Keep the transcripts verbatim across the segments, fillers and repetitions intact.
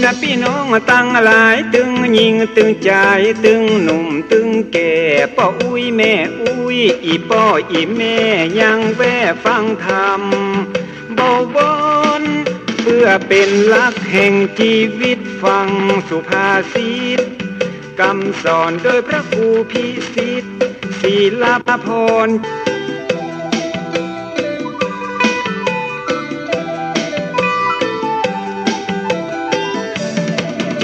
นะปี้น้องตังหลาย ตึงญิงตึงจาย ตึงหนุ่มตึงแก่ ป้ออุ๊ยแม่อุ๊ย อี่ป้ออี่แม่ ยังแว่ฟังธรรม บวร เปื้อเป๋นหลักแห่งจีวิต ฟังสุภาษิต กำสอนโดยพระครูพิสิทธิ์ ศิลปพร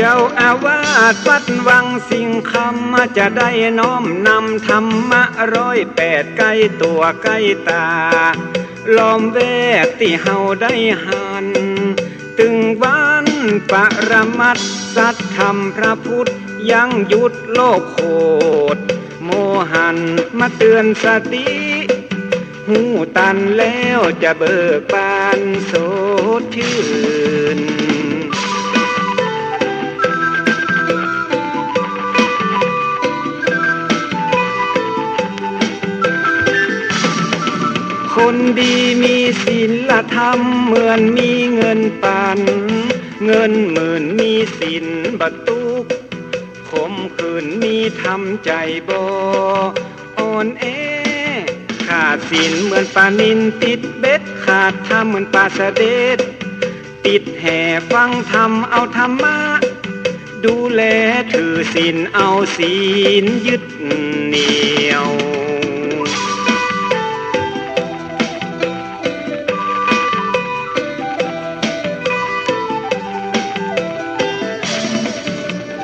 เจ้าอาวาสวัดวังสิงห์คำ จะได้น้อมนำธรรมะร้อยแปด ใก้ตั๋วใก้ต๋า ล้อมแวดตี้เฮาได้หัน ตึงวันปรมัตถ์สัตย์ธรรมพระพุทธ ยั้งหยุดโลกโขด โมหันมาเตือนสติ ฮู้ตันแล้วจะเบิกบานสดชื่น คนดีมีศีลธรรม เหมือนมีเงินปัน เงินหมื่นมีศีลบ่ตุ๊กข์ ขมขื่นมีธรรม ใจ๋บ่อ่อนแอ ขาดศีลเหมือนปลานิลติดเบ็ด ขาดธรรมเหมือนปลาสะเด็ด ติดแหฟังธรรม เอาธรรมะดูแล ถือศีลเอาศีลยึดเหนี่ยว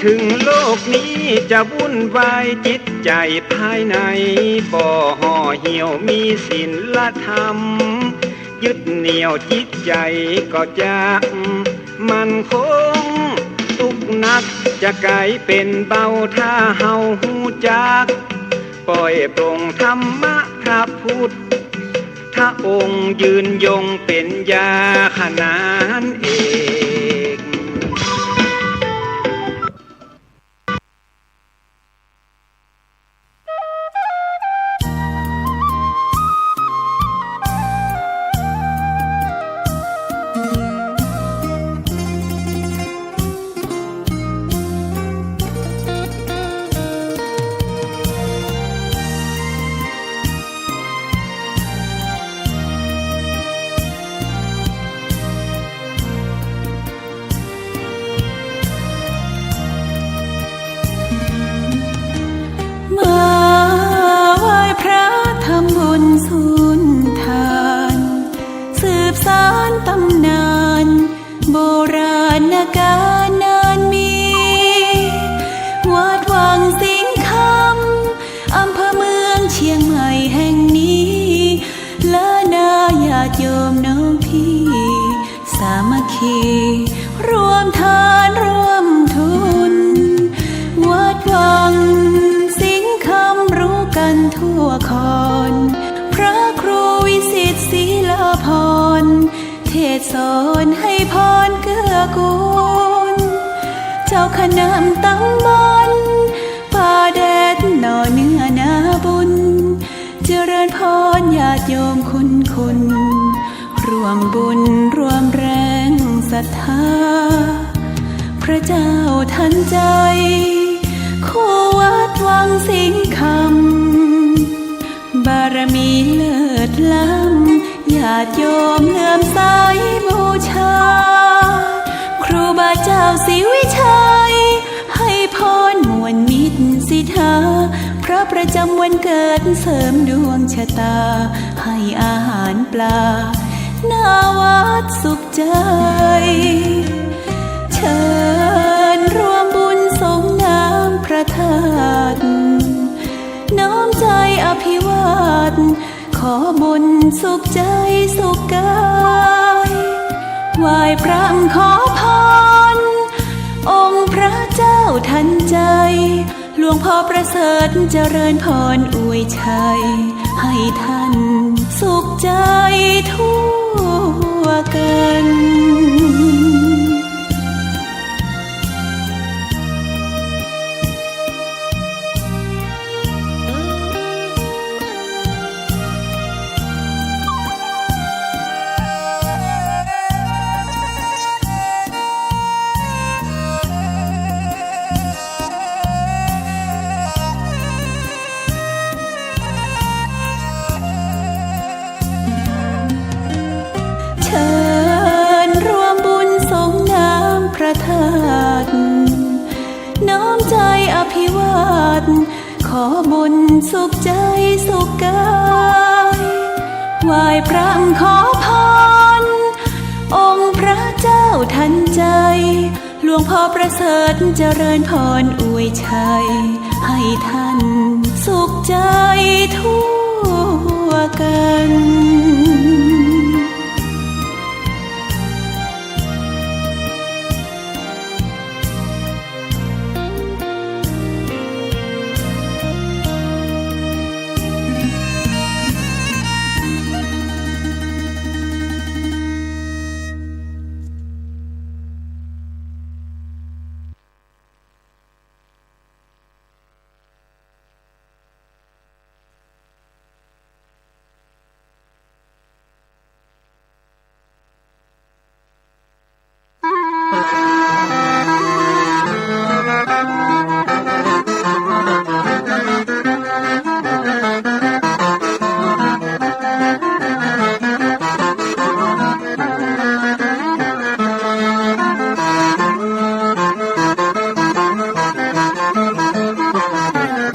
ถึงโลกนี้จะวุ่นวาย จิตใจ๋ภายในบ่ห่อเหี่ยว มีศีลธรรม ยึดเหนี่ยวจิตใจ๋ก็จะมั่นคง ตุ๊กข์หนักจะก๋ายเป๋นเบา ถ้าเฮาฮู้จัก ปล่อยปลงธรรมะพระพุทธองค์ ยืนยงเป๋นยาขนานเอก มาไหว้พระทำบุญสุนทาน สืบสานตำนานโบราณกาลนานมี วัดวังสิงห์คำ อำเภอเมืองเชียงใหม่แห่งนี้ และนาญาติโยมน้องพี่ สามัคคีร่วมทานร่วมทุน วัดวังสิงห์คำรู้กันทั่วคอน พระครูวิสิทธิ์ศิลาภรณ์ เทศน์สอนให้พรเกื้อกูล เจ้าคณะตำบลป่าแดดหน่อเนื้อนาบุญ เจริญพรญาติโยมคุณคุณ ร่วมบุญร่วมแรงศรัทธา พระเจ้าทันใจ คู่วัดวังสิงห์คำ บารมีเลิศล้ำ ญาติโยมเลื่อมใสบูชา ครูบาเจ้าศรีวิชัย ให้พรม่วนมิตรสิทธา พระประจำวันเกิดเสริมดวงชะตา ให้อาหารปลา หน้าวัดสุขใจ เชิญร่วมบุญสรงน้ำพระธาตุ น้อมใจอภิวาท ขอบุญสุขใจสุขกาย ไหว้พระขอพร องค์พระเจ้าทันใจ หลวงพ่อประเสริฐเจริญพรอวยชัย ให้ท่านสุขใจทั่วกัน ภิวาท ขอบุญสุขใจ๋สุขก๋าย ไหว้พระขอพร องค์พระเจ้าทันใจ๋ หลวงพ่อประเสริฐเจริญพรอวยชัย ให้ท่านสุขใจ๋ทั่วกั๋น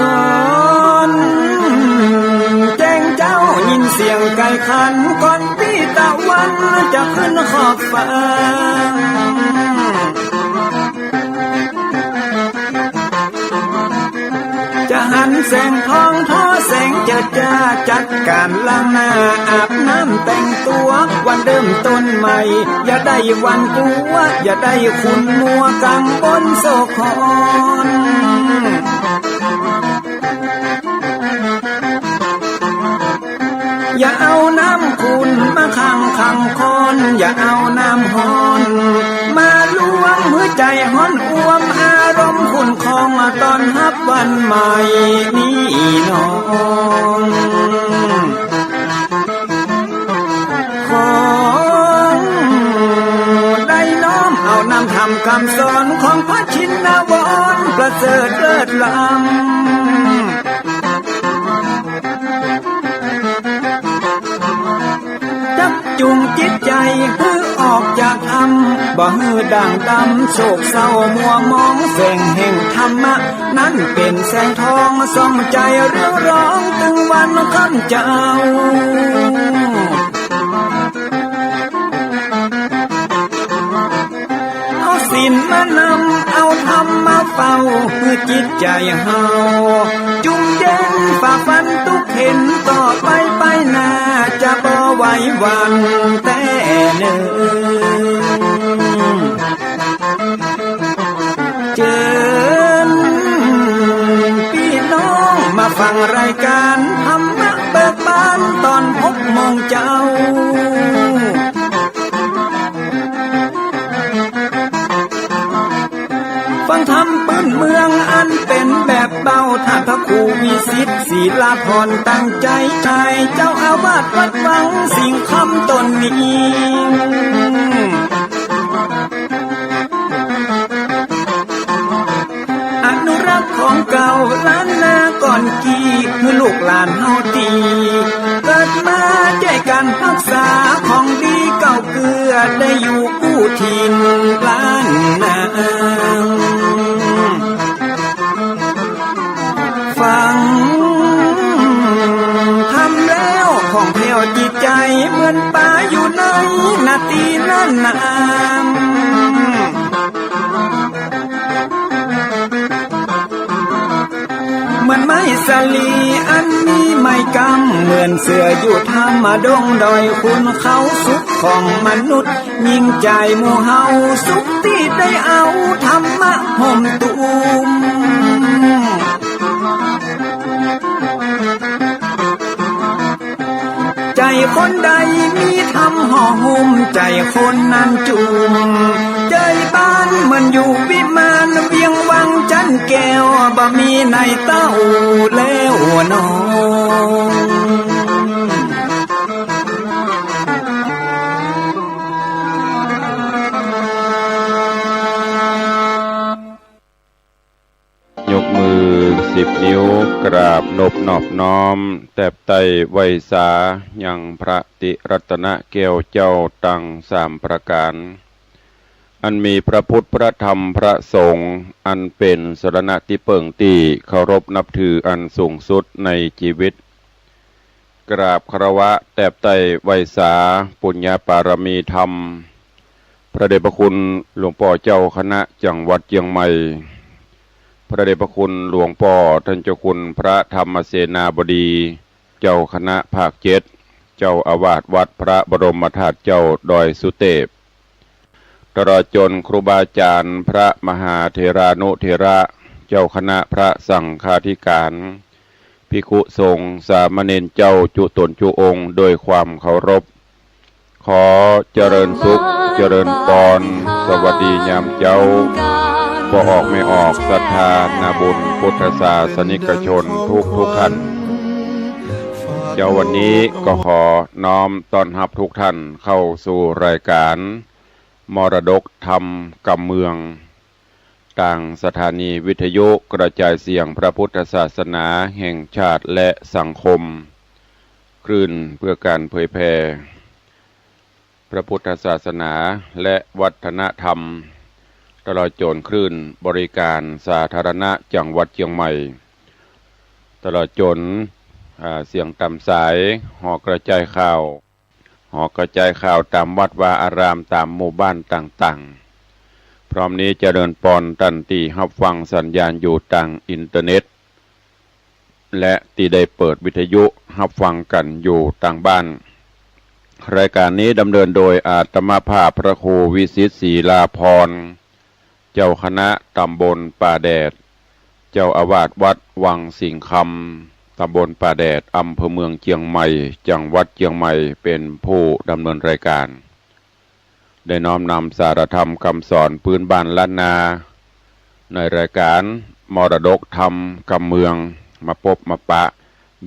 ต๋อนแจ้งเจ๊ายินเสียงไก่ขัน ก่อนตี้ตะวันจะขึ้นขอบฟ้า จะหันแสงทองผ่อแสงเจิดจ้า จัดก๋านล้างหน้าอาบน้ำแต่งตั๋ว วันเริ่มต้นใหม่ อย่าได้หวั่นกั๋ว อย่าได้ขุ่นมัวกังวลโศกหอน อย่าเอาน้ำขุ่นมาขังขังคอน อย่าเอาน้ำฮ้อนมาลวง หื้อใจ๋ฮ้อนอ่วม อารมณ์ขุ่นข้องต้อนฮับวันใหม่นี้นอ ขอได้น้อมเอานำธรรมกำสอน ของพระชินวรประเสริฐเลิศล้ำ จักจุงจิตใจ๋หื้อออกจากถ้ำ บ่หื้อด่างดำโศกเศร้ามัวหมอง แสงแห่งธรรมะนั้นเป๋นแสงทอง ส่องใจ๋เรืองรอง ตึงวันค่ำเจ๊า เอาศีลมานำ เอาธรรมมาเฝ้า หื้อจิตใจ๋เฮาจุ่มเย็น ฝ่าฟันตุ๊กเข็ญ ต่อไปไปหน้า จะบ่ไหวหวั่นแต๊เนิน เจิญปี้น้องมาฟังรายก๋านธรรมะเบิกบาน ต๋อนหกโมงเจ๊า ฟังธรรมปื้นเมืองอันเป๋นแบบเบ้า ต้านพระครูวิสิทธิ์ ศิลาภรณ์ ตั้งใจ๋ใจ๋ เจ้าอาวาสวัดวังสิงห์คำต๋นนี้ อนุรักษ์ของเก่าล้านนาก่อนกี้ หื้อลูกหลานเฮาตี้เกิดมา จ้วยกั๋นฮักษาของดีเก่าเกื้อ ได้อยู่กู้ถิ่นล้านนา ฟังธรรมแล้วผ่องแผ้วจิตใจ๋ เหมือนป๋าอยู่ในนาตี้นั้นนา เหมือนไม้สาลีอันมีไม้กำ เหมือนเสืออยู่ถ้ำดงดอยขุนเขา สุขของมนุษย์ยิ่งใจ๋หมู่เฮา สุขตี้ได้เอาธรรมะห่มตุ้ม ใจ๋คนใดมีธรรมห่อหุ้ม ใจ๋คนนั้นจุ่ม ใจ๋บ้านเหมือนอยู่วิมาน เวียงวังจันแก้ว บ่มีในเต้าแล้วน้อง ยกมือสิบนิ้ว กราบนบนอบน้อม แตบไต้ไหว้สา ยังพระติรัตนแก้วเจ้าตังสามประก๋าน อันมีพระพุทธ พระธรรม พระสงฆ์ อันเป๋นสรณะตี้เปิ้งตี้เคารพนับถืออันสูงสุดในจีวิต กราบคารวะแตบใต้ไหว้สาปุญญปารมีธรรม พระเดชพระคุณหลวงป้อเจ้าคณะจังหวัดเจียงใหม่ พระเดชพระคุณหลวงป้อต้านเจ้าคุณพระธรรมเสนาบดี เจ้าคณะภาคเจ็ด เจ้าอาวาสวัดพระบรมธาตุเจ้าดอยสุเตพ ตลอดจ๋นครูบาอาจ๋ารย์พระมหาเถรานุเถระ เจ้าคณะพระสังฆาธิการ ภิกขุสงฆ์สามเณรเจ้าจุ๊ต๋นจุ๊องค์ด้วยความเคารพ ขอเจริญสุข เจริญปอน สวัสดียามเจ๊า ป้อออกแม่ออกศรัทธานาบุญพุทธศาสนิกชนทุกทุกท่าน เจ๊าวันนี้ก็ขอน้อมต้อนฮับทุกท่านเข้าสู่รายการมรดกธรรมกำเมือง ตางสถานีวิทยุกระจายเสียงพระพุทธศาสนาแห่งชาติและสังคม คลื่นเพื่อการเผยแผ่พระพุทธศาสนาและวัฒนธรรม ตลอดจ๋นคลื่นบริการสาธารณะจังหวัดเจียงใหม่ ตลอดจ๋น อ่า เสียงต๋ามสาย หอกระจายข่าว หอกระจายข่าวต๋ามวัดวาอาราม ต๋ามหมู่บ้านต่างๆ พร้อมนี้เจริญปอนต้านตี้ฮับฟังสัญญาณอยู่ตางอินเทอร์เน็ต และตี้ได้เปิดวิทยุฮับฟังกั๋นอยู่ตางบ้าน รายการนี้ดำเนินโดยอาตมาภาพพระครูวิสิทธิ์ ศิลาภรณ์ เจ้าคณะต๋ำบลป่าแดด เจ้าอาวาสวัดวังสิงห์คำ ต๋ำบลป่าแดด อำเภอเมืองเจียงใหม่ จังหวัดเจียงใหม่ เป๋นผู้ดำเนินรายการ ได้น้อมนำสาระธรรมกำสอนปื๊นบ้านล้านนา ในรายการมรดกธรรมกำเมือง มาปบมาปะ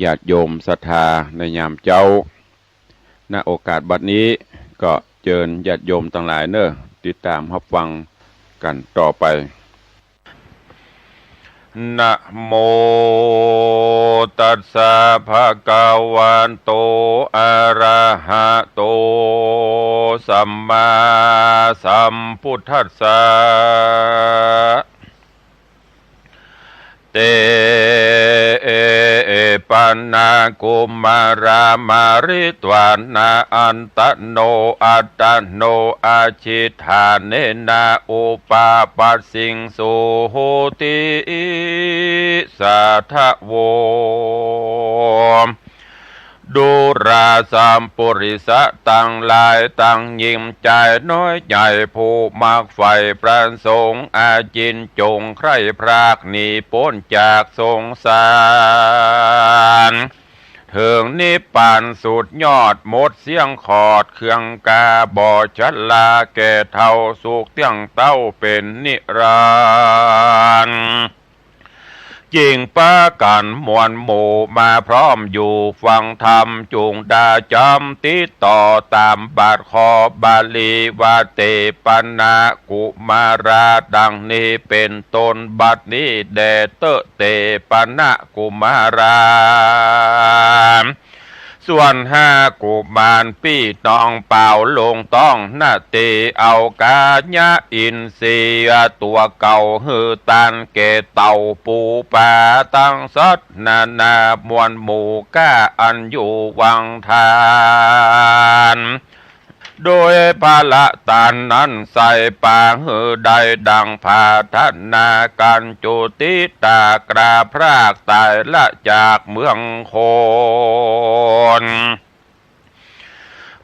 ญาติโยมศรัทธาในยามเจ๊า ณ โอกาสบัดนี้ก็เจิญญาติโยมตังหลายเน่อ ติดต๋ามฮับฟังกั๋นต่อไป นะโมตัสสะ ภะคะวะโต อะระหะโต สัมมาสัมพุทธัสสะ เต ปะนะ กุมารามะริตวานะ อัตตะโน อัตตะโน อะจิฏฐาเนนะ อุปาปัสสิง สุโหติ สาธะโว ดูราสัปปุริสะตังหลาย ตังญิงจายน้อยใหญ่ ผู้มักใฝ่ประสงค์ อาจินจงใคร่พรากหนีป๊นจากสงสาร เถิงนิพพานสุดยอด หมดเสี้ยงขอดเครื่องกา บ่ชราแก่เฒ่า สุขเตี้ยงเต้าเป๋นนิรันดร์ จึงปากั๋นมวลหมู่มาพร้อมอยู่ฟังธรรม จุ่งดาจ๋ำติดต่อต๋ามบาทขอบาลีว่า เต ปะนะ กุมารา ดังนี้เป๋นต้น บัดนี้แด่เต๊อะ เต ปะนะ กุมารา ส่วนห้ากุมารปี้น้องเป๋าลงต้องนาตี เอากายะอินทรีย์ตั๋วเก่าหื้อตานแก่เต่าปูปาตังสัตว์นานา มวลหมู่ก้าอันอยู่วังทาน โดยผละตานนั้นใส่ปางหื้อได้ดังผาถนากั๋น จุติตากราพรากต๋ายละจากเมืองคน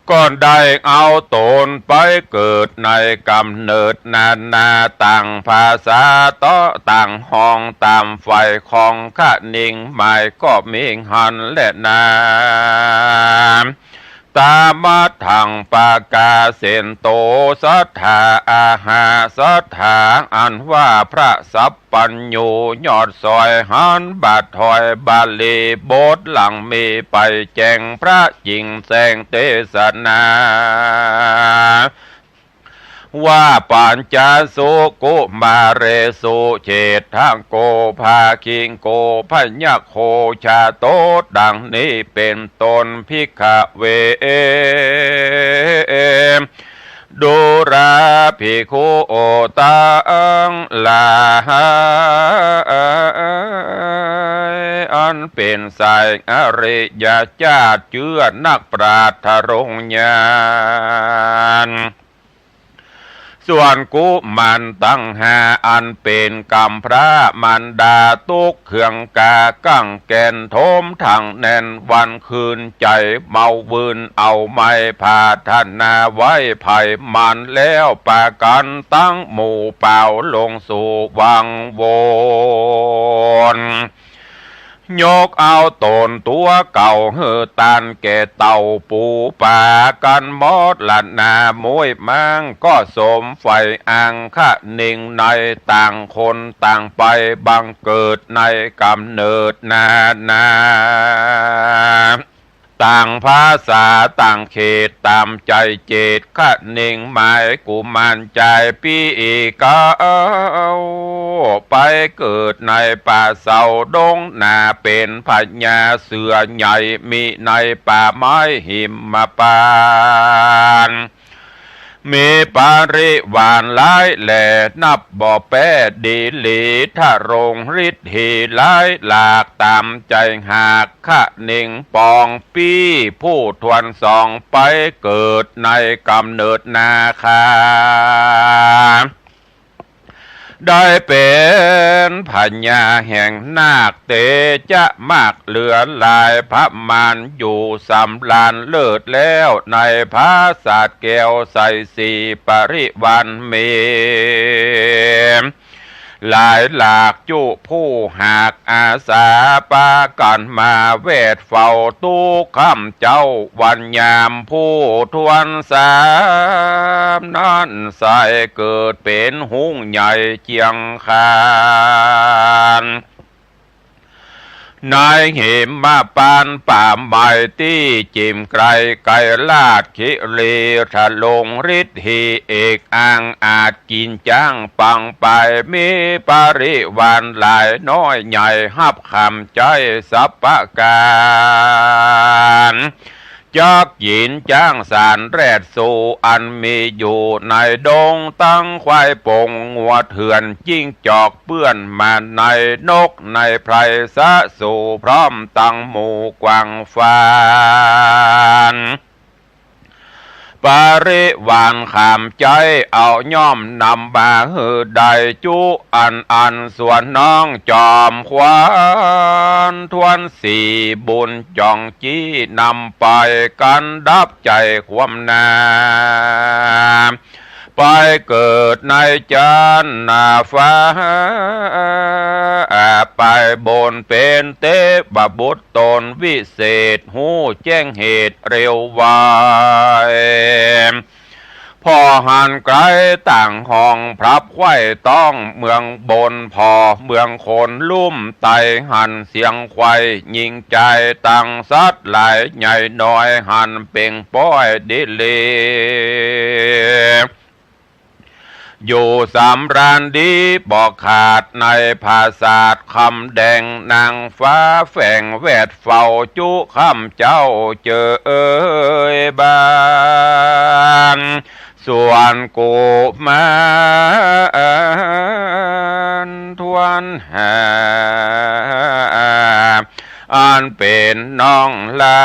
ก็ได้เอาต๋นไปเกิดในก๋ำเนิดนานา ต่างภาษาเต๊อะต่างฮ้อง ต๋ามฝ่ายของคะนิงหมายก็มีหั้นแลนา ตามัทธัง ปะกาเสนโต สัตถา อาหา สัตถา อันว่าพระสัพพัญญูยอดสอยหันบาทถอย บาลีบทหลังมีไปแจ้งพระจิ่งแสงเตสนา ว่า ปัญจสุกุมาเรสุ เชฏฐโก ภาคิงโก พยัคโฆ ชาโต ดังนี้เป๋นต้น ภิกขะเว ดูราภิกขุตังหลาย อันเป๋นสายอริยเจ้า เจื้อนักปราชญ์ทรงญาณ ส่วนกุมารตังห้า อันเป๋นกำพร้ามารดา ตุ๊กข์เคืองกากั้งแก่น โทมถังแน่นวันคืน ใจ๋เมาวืนเอาไม้ ผาถนาไหว้ไผ่มันแล้ว ปากั๋นตังหมู่เป่าลงสู่วังวน ยกเอาต๋นตั๋วเก่าหื้อตานแก่เต้า ปู๋ป๋ากั๋นหมดละนา มุ้ยม้างก็สมใฝ่ อังคะนิงใน ต่างคนต่างไป บังเกิดในก๋ำเนิดนานา ต่างภาษาต่างเขต ต๋ามใจ๋เจต คะนิงหมายกุมารจายปี๋เก๋า ไปเกิดในป่าเสาดงนา เป๋นพญาเสือใหญ่ มีในป่าไม้หิมพานต์ มีปริวารหลายแหล่ นับบ่แป๊ดีหลี ทรงฤทธิหลายหลาก ต๋ามใจ๋หาก คะนิงปองปี้ ผู้ทวนสอง ไปเกิดในก๋ำเนิดนาคา ได้เป๋นพญาแห่งนาค เตจะมากเหลือหลาย พมานอยู่สำราญเลิศแล้ว ในผาสาทแก้วใสสี ปริวารมี หลายหลากจุผู้หากอาสา ปากั๋นมาแวดเฝ้าตุ๊กข้ำเจ้า วันยามผู้ทวนสาม นั้นใส่เกิดเป๋นฮุ่งใหญ่เจียงคาน ในหิมพานต์ป่าไม้ตี้จิ่มไกล ไกลราชคิรี ทรงฤทธิเอกอ้างอาจ กิ๋นจ๊างปังไป มีปริวารหลายน้อยใหญ่ ฮับคำใจ๊สัพพะก๋าน จักกิ๋นจ๊างสารแรดสู อันมีอยู่ในดง ตังควายป๋งงัวเถื่อน จิ้งจอกเปื้อนมาใน นกในไพรสะสู พร้อมตังหมู่กวางฟาน ปริวารขามใจ๊ เอาย่อมนำมาหื้อได้จุอันอัน ส่วนน้องจอมขวัญทวนศรี บุญจ่องจี้นำไป กันดับใจ๋ความนา ไปเกิดในจันทร์ฟ้า ไปบนเป๋นเตวบุตร ต๋นวิเศษ ฮู้แจ้งเหตุเร็วไว ผ่อหันไกลต่างห้อง พลับไขว้ต้องเมืองบน ผ่อเมืองคนลุ่มไต หันเสียงไขว้ยิงใจ๋ ตังสัตว์หลายใหญ่น้อย หันเป่งป้อยดีหลี อยู่สำราญดีบ่ขาด ในผาสาทคำแดง นางฟ้าแฝงแวดเฝ้าจุข้ำเจ้าเจยบาน ส่วนกุมารทวนห้า อันเป๋นน้องล่า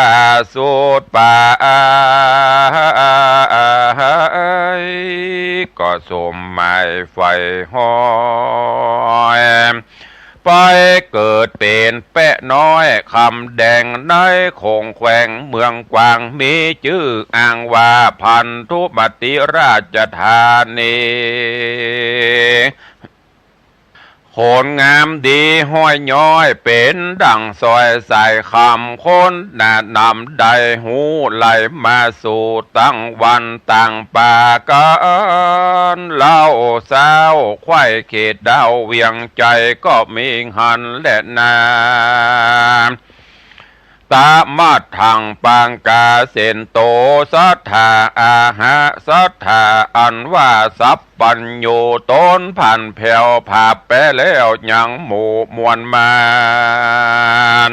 สุดไป ก็สมหมายใฝ่ฮอย ไปเกิดเป๋นแป๊ะน้อยคำแดง ในโขงแขวงเมืองกวาง มีจื้ออ้างว่าพันธุมติราชธานี คนงามดีห้อยย้อย เป๋นดั่งสอยสายคำ คนหน้านำได้ฮู้ไหลมาสู่ ตังวันตังปากั๋น เล่าเศร้าไขว้เขตดาวเวียงใจ๋ ก็มีหันแลนา ตะมัดถังปังกาเสนโต สัตถาอาหะ สัตถาอันว่าสัพพัญญู ต๋นผันแผวผาบแป๊แล้วยังหมู่มวลมาร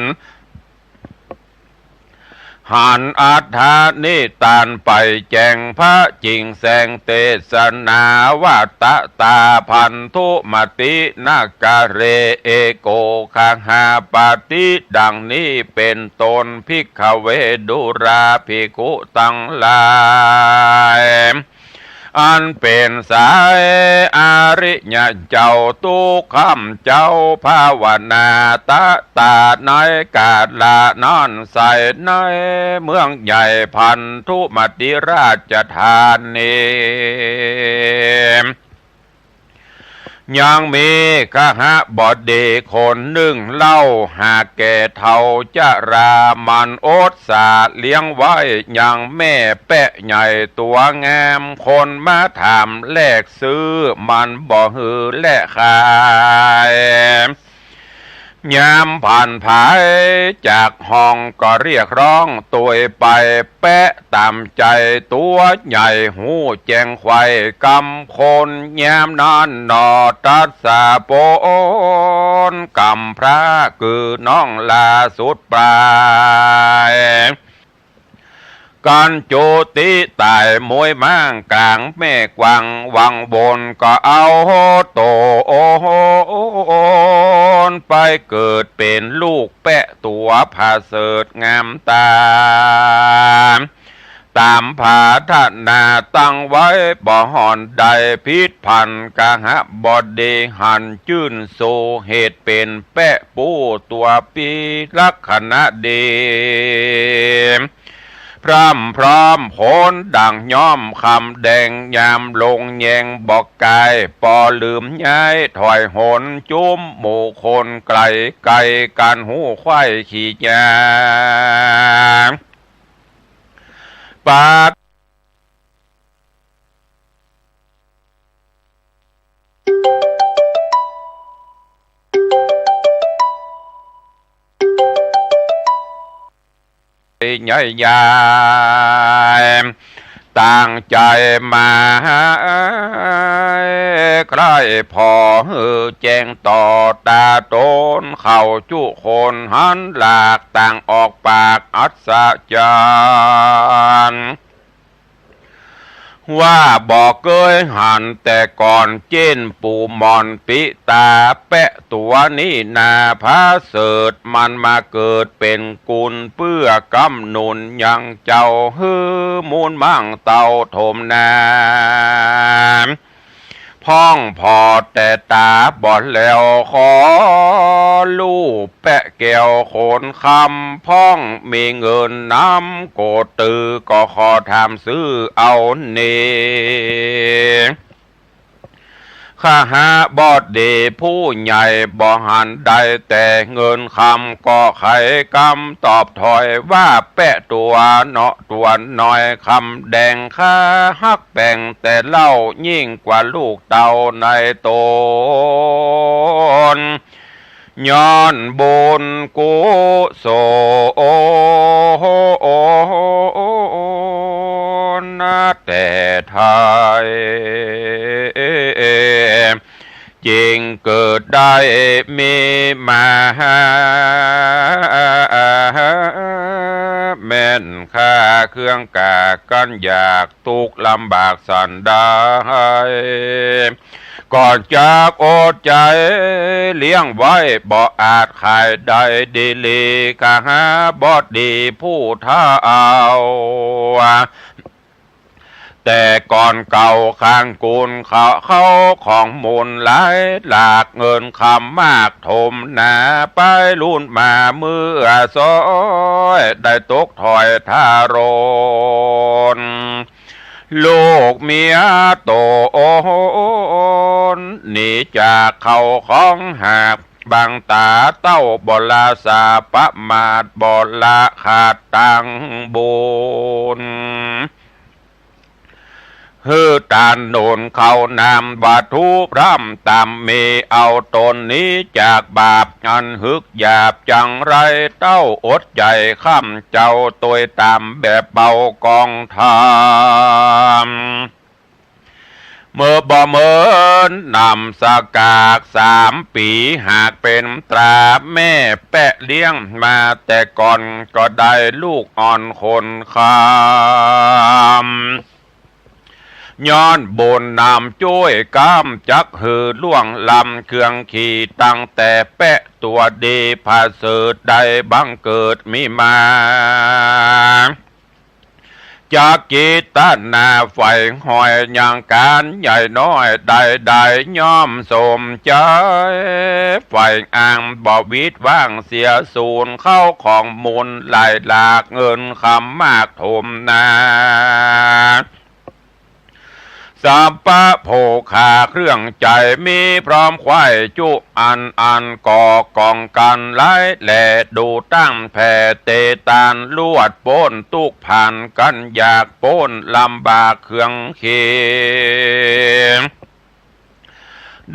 หันอัฏฐานิตานไปแจ้ง พระจิ่งแสงเตสนาว่า ตะตาภันธุมติ นกะเร เอโก คหปติ ดังนี้เป๋นต้น ภิกขเว ดูราภิกขุตังหลาย อันเป๋นสายอริยะเจ้า ตุ๊กขำเจ้าภาวนา ตะตาในกาละนั้นใส ในเมืองใหญ่ภันธุมติราชธานี ยังมีคหบดีคนนึ่งเล่า หากแก่เฒ่าจรา มันอดสาเลี้ยงไว้ ยังแม่แป๊ะใหญ่ตั๋วงาม คนมาถามแลกซื้อ มันบ่หื้อแลขาย ยามผ่านผายจากห้องก็เรียกร้อง ตวยไปแป๊ะต๋ามใจ๋ ตั๋วใหญ่ฮู้แจ้งไขว่กำคน ยามนั้นหนอตัดสะปน กำพร้ากือน้องลาสุดปลาย กั๋นจุติต๋ายมวยม้างก๋างแม่กวาง วังวนก็เอาโตน ไปเกิดเป๋นลูกแป๊ะตั๋วผะเสริฐงามต๋า ต๋ามผาถนาตั้งไว้บ่ห่อนใด ผิดพันกหบดีหันจื้นโส เหตุเป๋นแป๊ะปู๋ตั๋วปี้ลักษณะดี พร่ำพร้อมโผนดั่งย้อมคำแดง ยามลงแยงบ่กาย ปอลืมย้ายถอยหน จุ้มหมู่คนไก๋ ไก๋กั๋นฮู้ไขว่ขี่ยา ปาด ใหญ่ใหญ่ ตั้งใจ๋มาใคร่ผ่อหื้อแจ้งต่อต๋าต๋น เขาจุคนหันหลากต่างออกปากอัศจรรย์ ว่าบ่เกยหันแต่ก่อน เจ้นปู่หม่อนปิตาแป๊ะตั๋วนี้นาผาเสริฐ มันมาเกิดเป๋นกุล เปื้อกำหนุนยังเจ้า หื้อมูลมั่งเต้าถมนา พ่องผ่อแต่ต๋าบ่แล้ว ขอลู่แป๊ะแก้วโขนคำ พ่องมีเงินนำโกดตือ ก็ขอถามซื้อเอาเน่ ขหบดีผู้ใหญ่บ่หันได้แต่เงินคำ ก็ไขกำตอบถอยว่า แป๊ะตั๋วเนาะตั๋วน้อยคำแดง ข้าฮักแบ่งแต่เล่า ยิ่งกว่าลูกเต้าในต๋น ย้อนบุญกุศลแต่ไท้ จึงเกิดได้มีมา แม่นข้าเครื่องกากั๋นอยาก ตุ๊กข์ลำบากสันใด ก่อนจักอดใจ๋เลี้ยงไว้ บ่อาจขายได้ดีหลี ขหบดีผู้เฒ่า แต่ก่อนเก่าข้างกุลเขา เขาของมูลหลายหลาก เงินคำมากถมนา ไปรุ่นมาเมื่อซ้อย ได้ตกถ้อยทารุณ ลูกเมียต๋นหนีจากเขาของหาก บังต๋าเต้าบ่ละสา ประมาทบ่ละขาดตังบุญ หื้อตานหนุนเขานำวัตถุพร่ำต๋ามมี เอาต๋นหนีจากบาปอันหึกหยาบ จังไรเต้าอดใจ๋ค้ำ เจ้าตวยต๋ามแบบเบากองธรรม ก เมื่อบ่เหมือนหนำสกากสามปี๋ หากเป๋นตราแม่แป๊ะเลี้ยงมาแต่ก่อน ก็ได้ลูกอ่อนคนคำ ย้อนบุญนำจ้วยกำ จักหื้อล่วงล้ำเคืองขี ตั้งแต่แป๊ะตั๋วดี ผะเสริฐได้บังเกิดมีมา จักกิตนาใฝ่ฮอย ยังก๋านใหญ่น้อยใดๆ ย่อมสมใจ๋ ใฝ่อ้างบ่หวิดหว่างเสียสูญ เข้าของมูลหลายหลาก เงินคำมากถมนา สัพพะโภคาเครื่องใจ๊ มีพร้อมไขว่จุอันอัน ก่อกองกั๋นหลายแล ดูตั้งแผ่เตตาน ลวดป๊นตุ๊กข์ภัน กั๋นอยากป๊นลำบากเคืองเข็ญ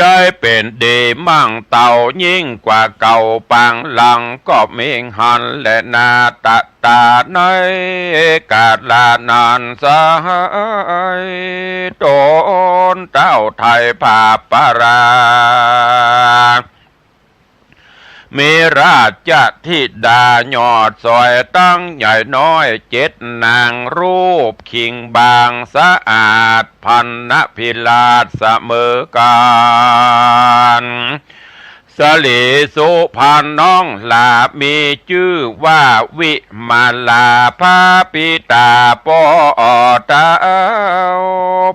ได้เป๋นดีมั่งเต้ายิ่งกว่าเก่า ปางหลังก็เม้งหันแลนา ตะต๋าในกาละนั้นไส้ ต๋นเต้าไถ่ผาปปะรา มีราชธิดายอดสวย ตังใหญ่น้อยเจ็ดนาง รูปคิงบางสะอาด พรรณพิราชเสมอกั๋น สลีสุพรรณน้องหล้า มีจื้อว่าวิมาลา พระปิต๋าป้อเต้า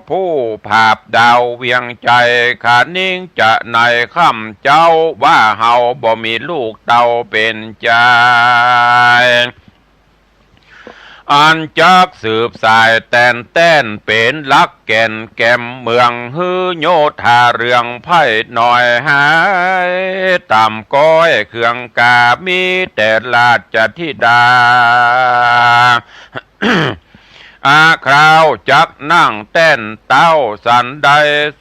ผู้ผาบดาวเวียงใจ๋ คะนิงจะในค่ำเจ๊า ว่าเฮาบ่มีลูกเต้าเป๋นจาย อันจักสืบสายแตนแต้น เป๋นหลักแก่นแก่มเมือง หื้อโยธาเรืองไพร่น้อยหาย ต่ำก๊อยเคืองกา มีแต่ราชธิดา อาคราวจักนั่งแต้นเต้า สันใด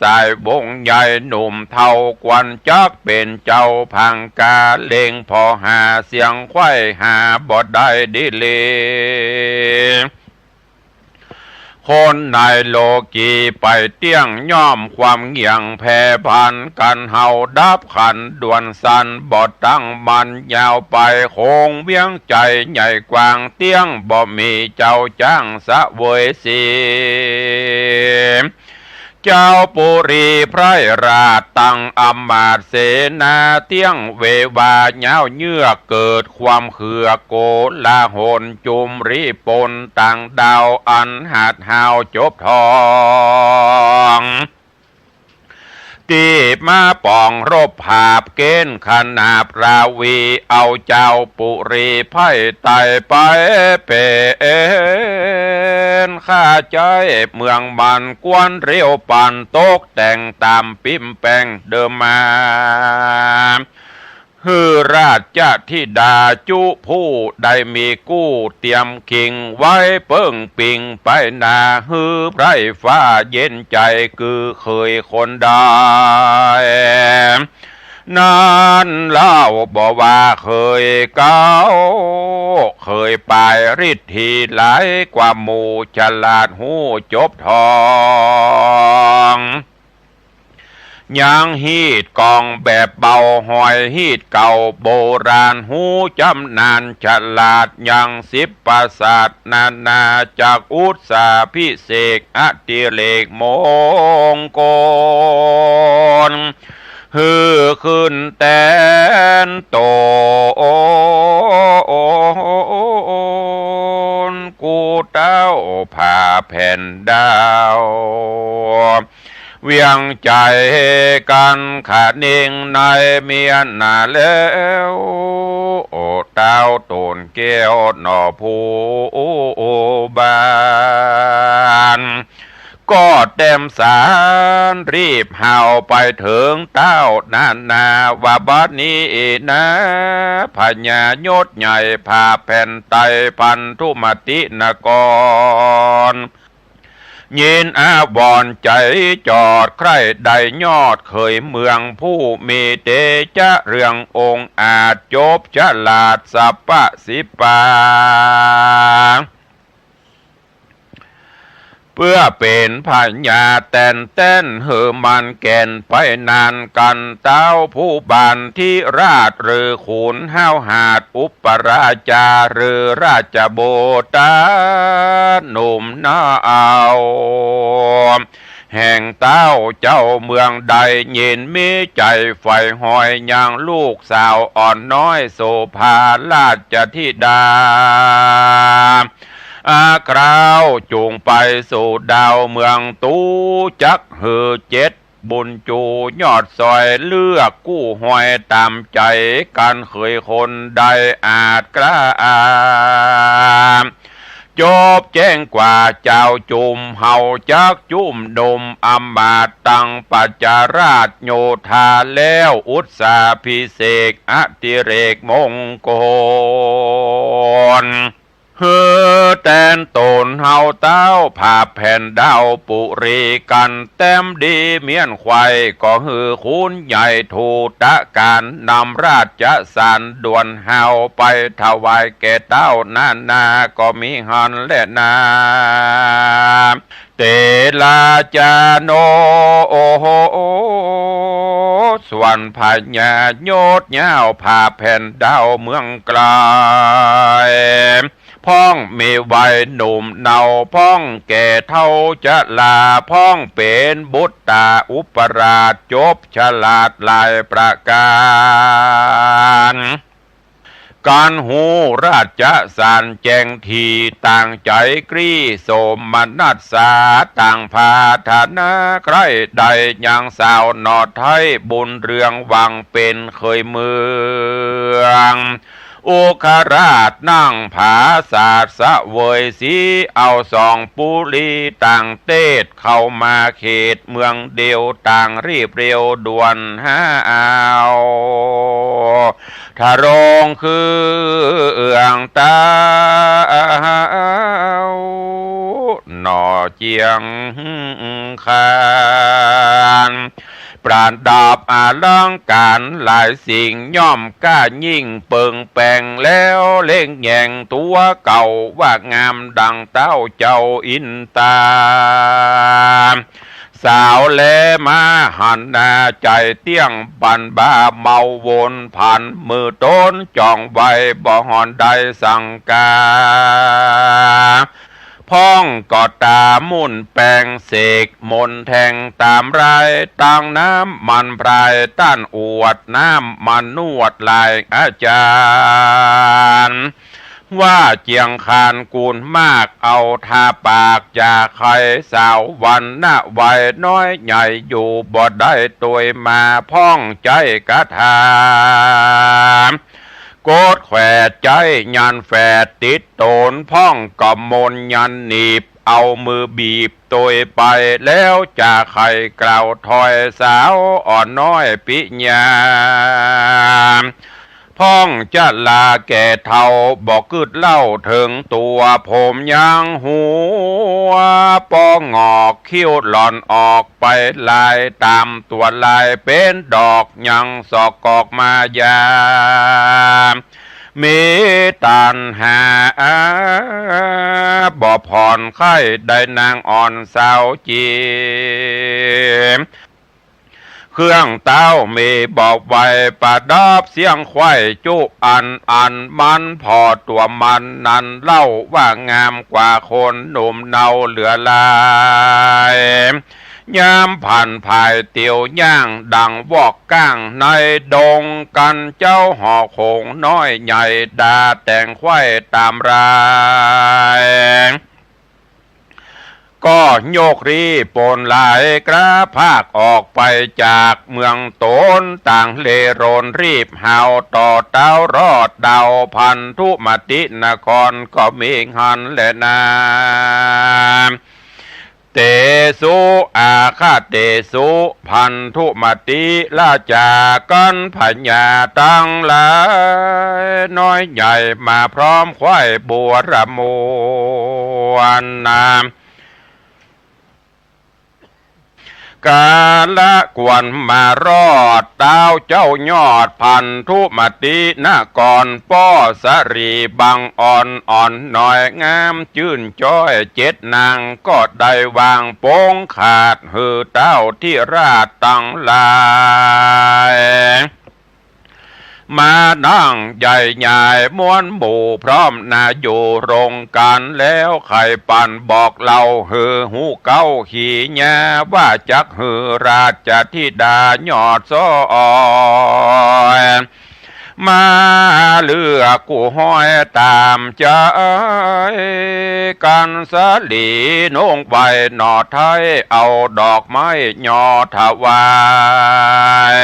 สายวงศ์ใหญ่หนุ่มเฒ่า ควรจักเป๋นเจ้าพังกา เล็งผ่อหาเสียงไขว่หาบ่ได้ดีหลี คนในโลกีไปเตี้ยง ย่อมความเหงี่ยงแผ่พันกั๋น เฮาดับขันด่วนสั้น บ่ตั้งมั่นยาวไป โขงเวียงใจ๋ใหญ่กว้างเตี้ยง บ่มีเจ้าจ้างเสวยสี เจ้าปุรีไพร่ราชตั้งอำมาตย์เสนา เตี้ยงเววายาวเยือก เกิดความเขือกโกลาหล จุมรีปนต่างด้าว อันหาดฮาวจบทอง ตี้มาป๋องรบผาบเก๋ณฑ์ขนาบราวี เอาเจ้าปุรีไพร่ไต่ไปเป๋นข้าใจ๊เมืองมัน กวนเรียวปันตกแต่งต๋ามปิ๊มแป๋งเดิมมา หื้อราชธิดาจุผู้ได้มีกู้ เตียมคิงไว้เปิ้งปิงไปนา หื้อไพร่ฟ้าเย็นใจ๋ กือเขยคนใด นั้นเล่าบ่ว่าเขยเก๊า เขยปายฤทธีหลายกว่าหมู่ ฉลาดฮู้จบทอง ยังฮีตกองแบบเบา หอยฮีตเก่าโบราณ ฮู้จำนาญฉลาด ยังสิบประสาทนานา จักอุตสาพิเศษอติเรกมงคล หื้อขึ้นแตนต๋น กู้เต้าผาแผ่นดาว เวียงใจ๋กั๋นคะนิงในเมียนนาแล้ว โอ้เต้าต๋นแก้วหน่อผู้บาน ก็แต้มสารรีบเฮาไปเถิงเต้านานา ว่าบัดนี้นา พญายศใหญ่ผาแผ่นไตร พันธุมตินคร ยินอาวรณ์ใจ๋จอดใคร่ได้ยอดเขยเมือง ผู้มีเตจะเรืององอาจ จบฉลาดสัพพะสิบประ ปื้อเป๋นพญาแต๋นแต๊นหื้อมันแก๋นไปนานกั๋น เต้าผู้บ่านธิราชหรือขุนฮ้าวหาด อุปราชาหรือราชบุตราหนุ่มนาเอา แห่งเต้าเจ้าเมืองได้ยินมีใจ๋ใฝ่หอยยังลูกสาวอ่อนน้อยโสภาราชธิดา อาคราวจุ่งไปสู่ดาวเมือง ตุ๊จักหื้อเจ็ดบุญจูยอดสอย เลือกกู้หอยต๋ามใจ๋กั๋น เขยคนใดอาจกล้า จบแจ้งกว่าเจ้าจุ่ม เฮาจักจุ่มหนุ่มอำมาตย์ ตั้งปัจจาราชโยธาแล้ว อุสสาภิเษกอดิเรกมงคล หื้อแตนต๋นเฮาเต้าผาบแผ่นดาวปุรีกั๋น แต้มดีเมี้ยนไขว่ ก็หื้อขุนใหญ่ถูตะก๋าน นำราชสารด่วนเฮาไปถวายแก่เต้านานา ก็มีหั้นแลนา เตลาจาโน โอ้โห ส่วนพญายศยาวผาแผ่นดาวเมืองไกล พ่องมีวัยหนุ่มเนา พ่องแก่เฒ่าจรา พ่องเป๋นบุตราอุปราช จบฉลาดหลายประก๋าน กั๋นฮู้ราชสารแจ้งถี่ ต่างใจ๋กรี๊ดโสมนัสสา ต่างผาถนาใคร่ได้ยังสาวหน่อไท้ บุญเรืองหวังเป๋นเขยเมือง อุคราชนั่งผาสาทเสวยสี เอาสองปุรีต่างเตศ เข้ามาเขตเมืองเดียว ต่างรีบเร็วด่วนหาเอา ทะโรงเครื่องเต้า หน่อเจียงคาน ประดับอลังก๋านหลายสิ่ง ย่อมกล้ายิ่งเปิงแปง แล้วเล็งแยงตั๋วเก่า ว่างามดังเต้าเจ้าอินตา สาวแลมาหันหน้า ใจ๋เตี้ยงบันบ่าเมาวนผัน มือต๋นจ่องไว้บ่ห่อนได้สังกา พ่องก็ต๋ามุ่นแปงเสกมนต์แทงต๋ามราย ตั้งน้ำมันพรายต้านอวด น้ำมันนวดหลายอาจารย์ ว่าเจียงคานกูลมาก เอาทาปากอย่าใค่ สาววรรณะวัยน้อยใหญ่อยู่บ่ได้ตวยมา พ่องใจ๊กาถา กดแขวดใจ๊ยันแฝดติดต๋น พ่องก็มนยันหนีบ เอามือบีบตวยไป แล้วจะใค่กล่าวถอย สาวอ่อนน้อยปิญญา พ่องจะลาแก่เฒ่า บ่กึ๊ดเล่าเถิงตั๋ว ผมยังหัว ปองงอกคิ้วหล่อนออกไปลาย ต๋ามตั๋วลายเป๋นดอก ยังสอกกอกมายา มีตัณหา บ่ผ่อนใคร่ได้นางอ่อนสาวจี เครื่องเต้ามีบ่ไวประดับเสี้ยงไขว้จุอัน อันมันผ่อตั๋วมันนั้นเล่า ว่างามกว่าคนหนุ่มเนาเหลือหลาย ยามผ่านผายเตียวย่างดังวอกก้างในดง กั๋นเจ้าหอโขงน้อยใหญ่ดาแต่งไขว้ต๋ามราย ก็ยกรีปนหลายกล้าพากออกไปจากเมืองต๋น ต่างเล่ร่อนรีบหาวต่อเต๊ารอดเดา พันธุมตินครก็มีหั้นแลนา เตสุ อาคเตสุ พันธุมติราชา กั๋นพญาตังหลาย น้อยใหญ่มาพร้อมไขว้บัวระมวลนา กาละกวนมารอด เต้าเจ้ายอดพันธุมตินกร ป้อสะหลีบังอ่อน อ่อนน้อยงามจื้นจ้อย เจ็ดนางก็ได้วางปงขาด หื้อเต้าธิราชตังหลาย มานั่งใหญ่ใหญ่มวลหมู่พร้อมนาอยู่โรงก๋านแล้ว ใค่ปันบอกเล่าหื้อฮู้เก๊าขีญา ว่าจักหื้อราชธิดายอดซ้อย มาเลือกกู้ฮ้อยต๋ามใจ๋กั๋น สะหลีน้องไหว้หน่อไท้ เอาดอกไม้ยอถวาย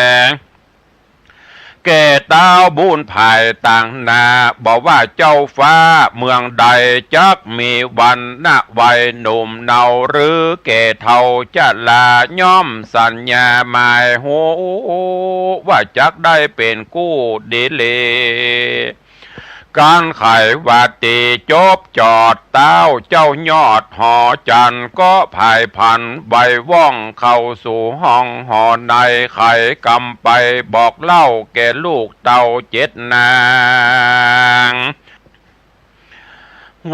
แก่เต้าบุญภายตางหน้า บ่ว่าเจ้าฟ้าเมืองใด จักมีวรรณะวัยหนุ่มเนาหรือแก่เฒ่าจะลา ย่อมสัญญาหมายฮู้ ว่าจักได้เป๋นกู้ดีหลี ก๋านไขว่าตรี๋จบจอด เต้าเจ้ายอดหอจันทร์ก็ผายผัน ไหวว่องเข้าสู่ห้องหอใน ไขกำไปบอกเล่าแก่ลูกเต้าเจ็ดนาง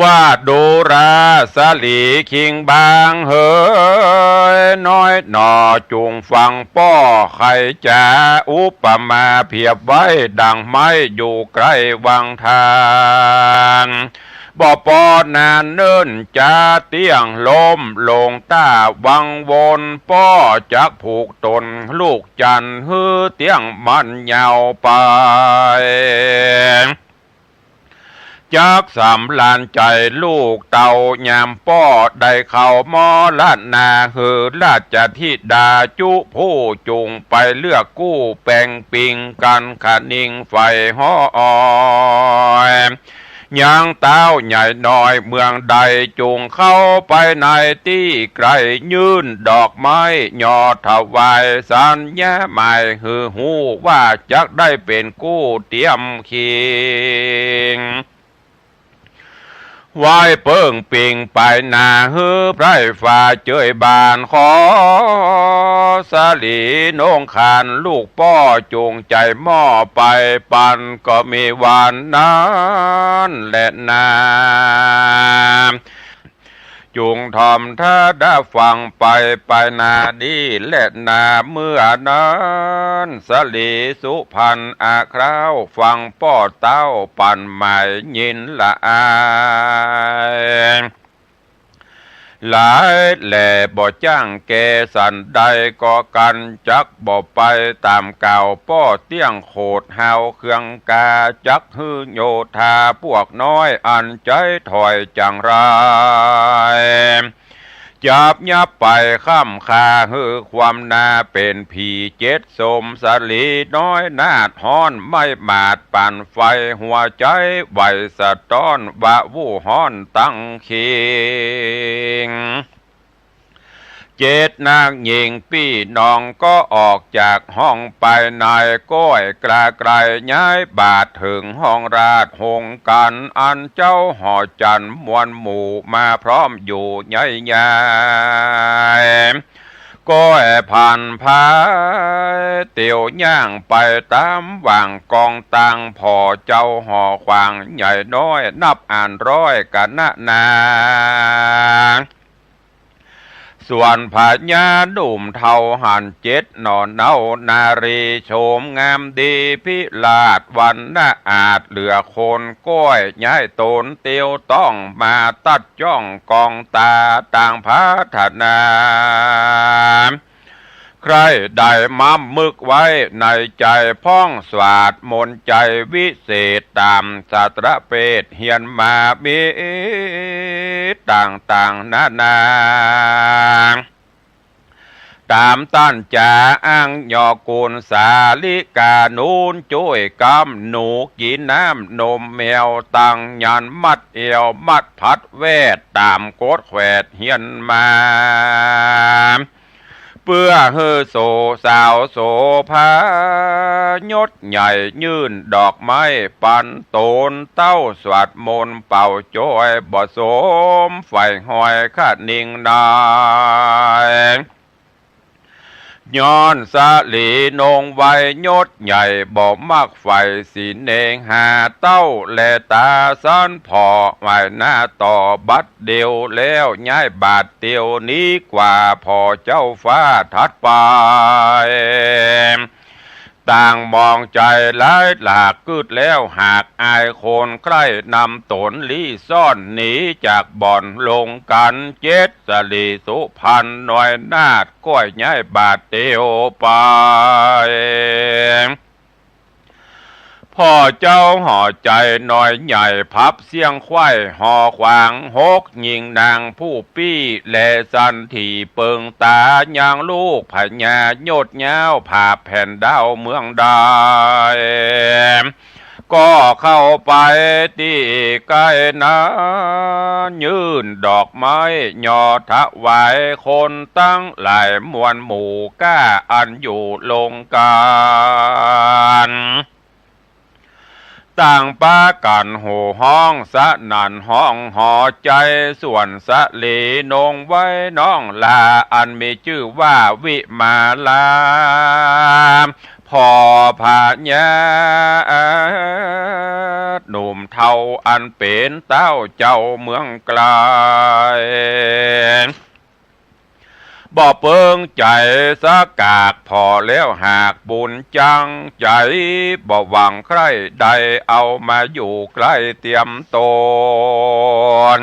ว่าดูราสะหลีคิงบางเหย น้อยหน่อจุ่งฟังป้อ ใค่จ๋าอุปมาเปรียบไว้ ดั่งไม้อยู่ใก้วังทาน บ่ปอนานเนิ่นจะเตี้ยงล้มลง ต้าวังวนป้อจักผูกต๋นลูกจันทร์ หื้อเตี้ยงมันยาวไป จักสำราญใจ๋ลูกเต้ายามป้อ ได้เข้ามรณา หื้อราชธิดาจุผู้จุ่งไปเลือกกู้ แป่งปิงกั๋นคะนิงใฝ่ฮ้อย ยังเต้าใหญ่น้อยเมืองใด จุ่งเข้าไปในตี้ใก้ ยื่นดอกไม้ยอถวาย สัญญาหมายหื้อฮู้ ว่าจักได้เป๋นกู้เตรียมคิง ไหว้เปิ้งปิงไปหน้า หื้อไพร่ฟ้าเจยบาน ขอสะหลีน้องขานลูกป้อ จุ่งใจ๋หม้อไปปัน ก็มีวันนั้นแลนา จุ่งถ่อมถ้าได้ฟังไป ไปนาดีแลนา เมื่อนั้นสะหลีสุพรรณอะคราว ฟังป้อเต้าปันหมายยินละอาย หลายแหล่บ่จ้างแก่สันใด ก็กั๋นจักบ่ไปต๋ามกล่าวป้อ เตี้ยงโขดฮาวเครื่องกา จักหื้อโยธาปวกน้อย อันใจ๊ถอยจังไร จับยับไปค่ำคา หื้อความนาเป๋นผีเจ็ดสม สะหลีน้อยนาดฮ้อน ไม้หมาดปั่นไฟ หัวใจ๋ไหวสะต๊อน วาวุ่นฮ้อนตังคิง เจ็ดนางหญิงปี้น้องก็ออกจากห้องไปใน ก้อยกล้าไกลย้ายบาทเถิงห้องราชโฮงกั๋น อันเจ้าหอจันทร์มวลหมู่มาพร้อมอยู่ใหญ่ใหญ่ ก้อยผ่านพายเตียวย่างไปต๋ามหว่างกองตาง ผ่อเจ้าหอขวางใหญ่น้อย นับอ่านร้อยกะนะนา ส่วนพญาหนุ่มเฒ่าหั้นเจ็ดหน่อเนา นารีโฉมงามดีพิราศ วรรณะอาจเหลือคน ก้อยย้ายต๋นเตียวต้องมา ตัดจ้องกองตาต่างพัฒนา ใคร่ได้ม้ำมึกไว้ในใจ๋ พ่องสวาดมนต์ใจ๋วิเศษ ต๋ามสาตรเปตเฮียนมามีต่างต่างนานา ต๋ามต้านจ๋าอ้างยอกุลสาลิกา นูนจ้วยกำหนูกิ๋นน้ำนมแมว ตั้งยันมัดเอวมัดผัดแวด ต๋ามกฎแขวดเฮียนมา เปื้อหื้อโสสาวโสภายศใหญ่ ยื่นดอกไม้ปันต๋น เต้าสวดมนต์เป่าจ้อย บ่สมใฝ่ห้อยคะนิงนาย ย้อนสะหลีนงไว้ยศใหญ่ บ่มักใฝ่สิเนหาเต้า แลต๋าสันผ่อไหว้หน้าต่อบัดเดียว แล้วย้ายบาทเตียวหนีกว่าผ่อเจ้าฟ้าถัดไป ต่างหมองใจ๋หลายหลากกึ๊ดแล้ว หากอายคนใคร่นำต๋นลี้ซ่อนหนีจากบ่อนลงกั๋น เจ็ดสะหลีสุพรรณน้อยนาฏ ก้อยย้ายบาทเตียวไป ผ่อเจ้าห่อใจ๋น้อยใหญ่ ผับเสี้ยงไขว้ห่อขวางหก ญิงนางผู้ปี้ แลสันถีเปิงต๋า ยังลูกพญายศยาว ผาบแผ่นดาวเมืองใด ก็เข้าไปตี้ใก้นั้น ยื่นดอกไม้ยอถวาย คนตังหลายมวลหมู่ก้า อันอยู่ลงกั๋น ต่างปากั๋นโห่ฮ้องสนั่นฮ้องห่อใจ๋ ส่วนสะหลีนงไว้น้องหล้า อันมีจื้อว่าวิมาลา ผ่อพญาหนุ่มเฒ่า อันเป๋นเต้าเจ้าเมืองไก๋ บ่เปิงใจ๋สะกาก ผ่อแล้วหากบุญจังใจ๋ บ่หวังใคร่ใด เอามาอยู่ใก้เตียมต๋น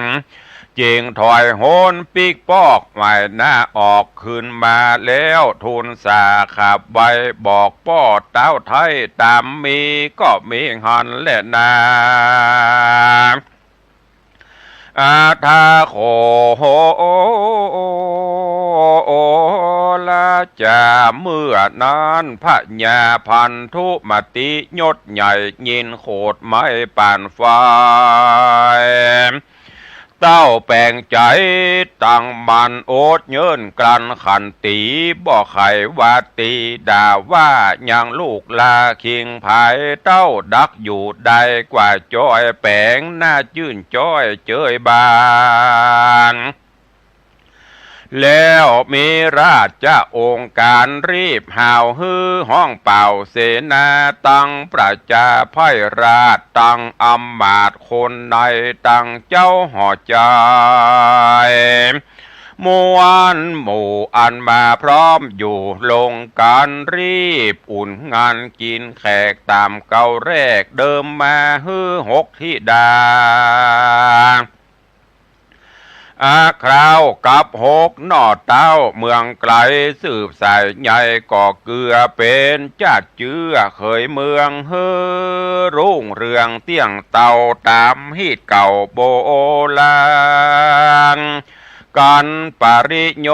จึงถอยโหนปิ๊กปอกไหว้หน้าออกคืนมาแล้ว ทูลสาขับไว้บอกป้อเต้าไท้ ต๋ามมีก็มีหั้นแลนา อาทาโข โอ โอ โอ ลาจา เมื่อนั้นพญาพันธุมติยศใหญ่ ยินโขดไม้ป่านไฟ เต้าแป๋งใจ๋ตังมั่น อดเยิ้นกลั้นขันตี บ่ใค่ว่าตีด่าว่ายังลูกหล้าคิงผาย เต้าดักอยู่ได้กว่าจ้อย แป๋งหน้าจื้นจ้อยเจยบาน แล้วมีราชองค์ก๋านรีบห่าว หื้อฮ้องเป่าเสนา ตังประจาไพร่ราช ตังอำมาตย์คนใน ตังเจ้าห่อใจ๋ มวลหมู่อันมาพร้อมอยู่ลงกั๋น รีบอุ่นงานกิ๋นแขก ต๋ามเก่าแรกเดิมมา หื้อหกธิดา อาคราวกับหกหน่อเต้าเมืองไก๋ สืบสายใหญ่ก็เกือเป๋นจาติเจื้อ เขยเมืองหื้อรุ่งเรืองเตี้ยงเต้า ต๋ามฮีตเก่าโบราณ กั๋นปริโย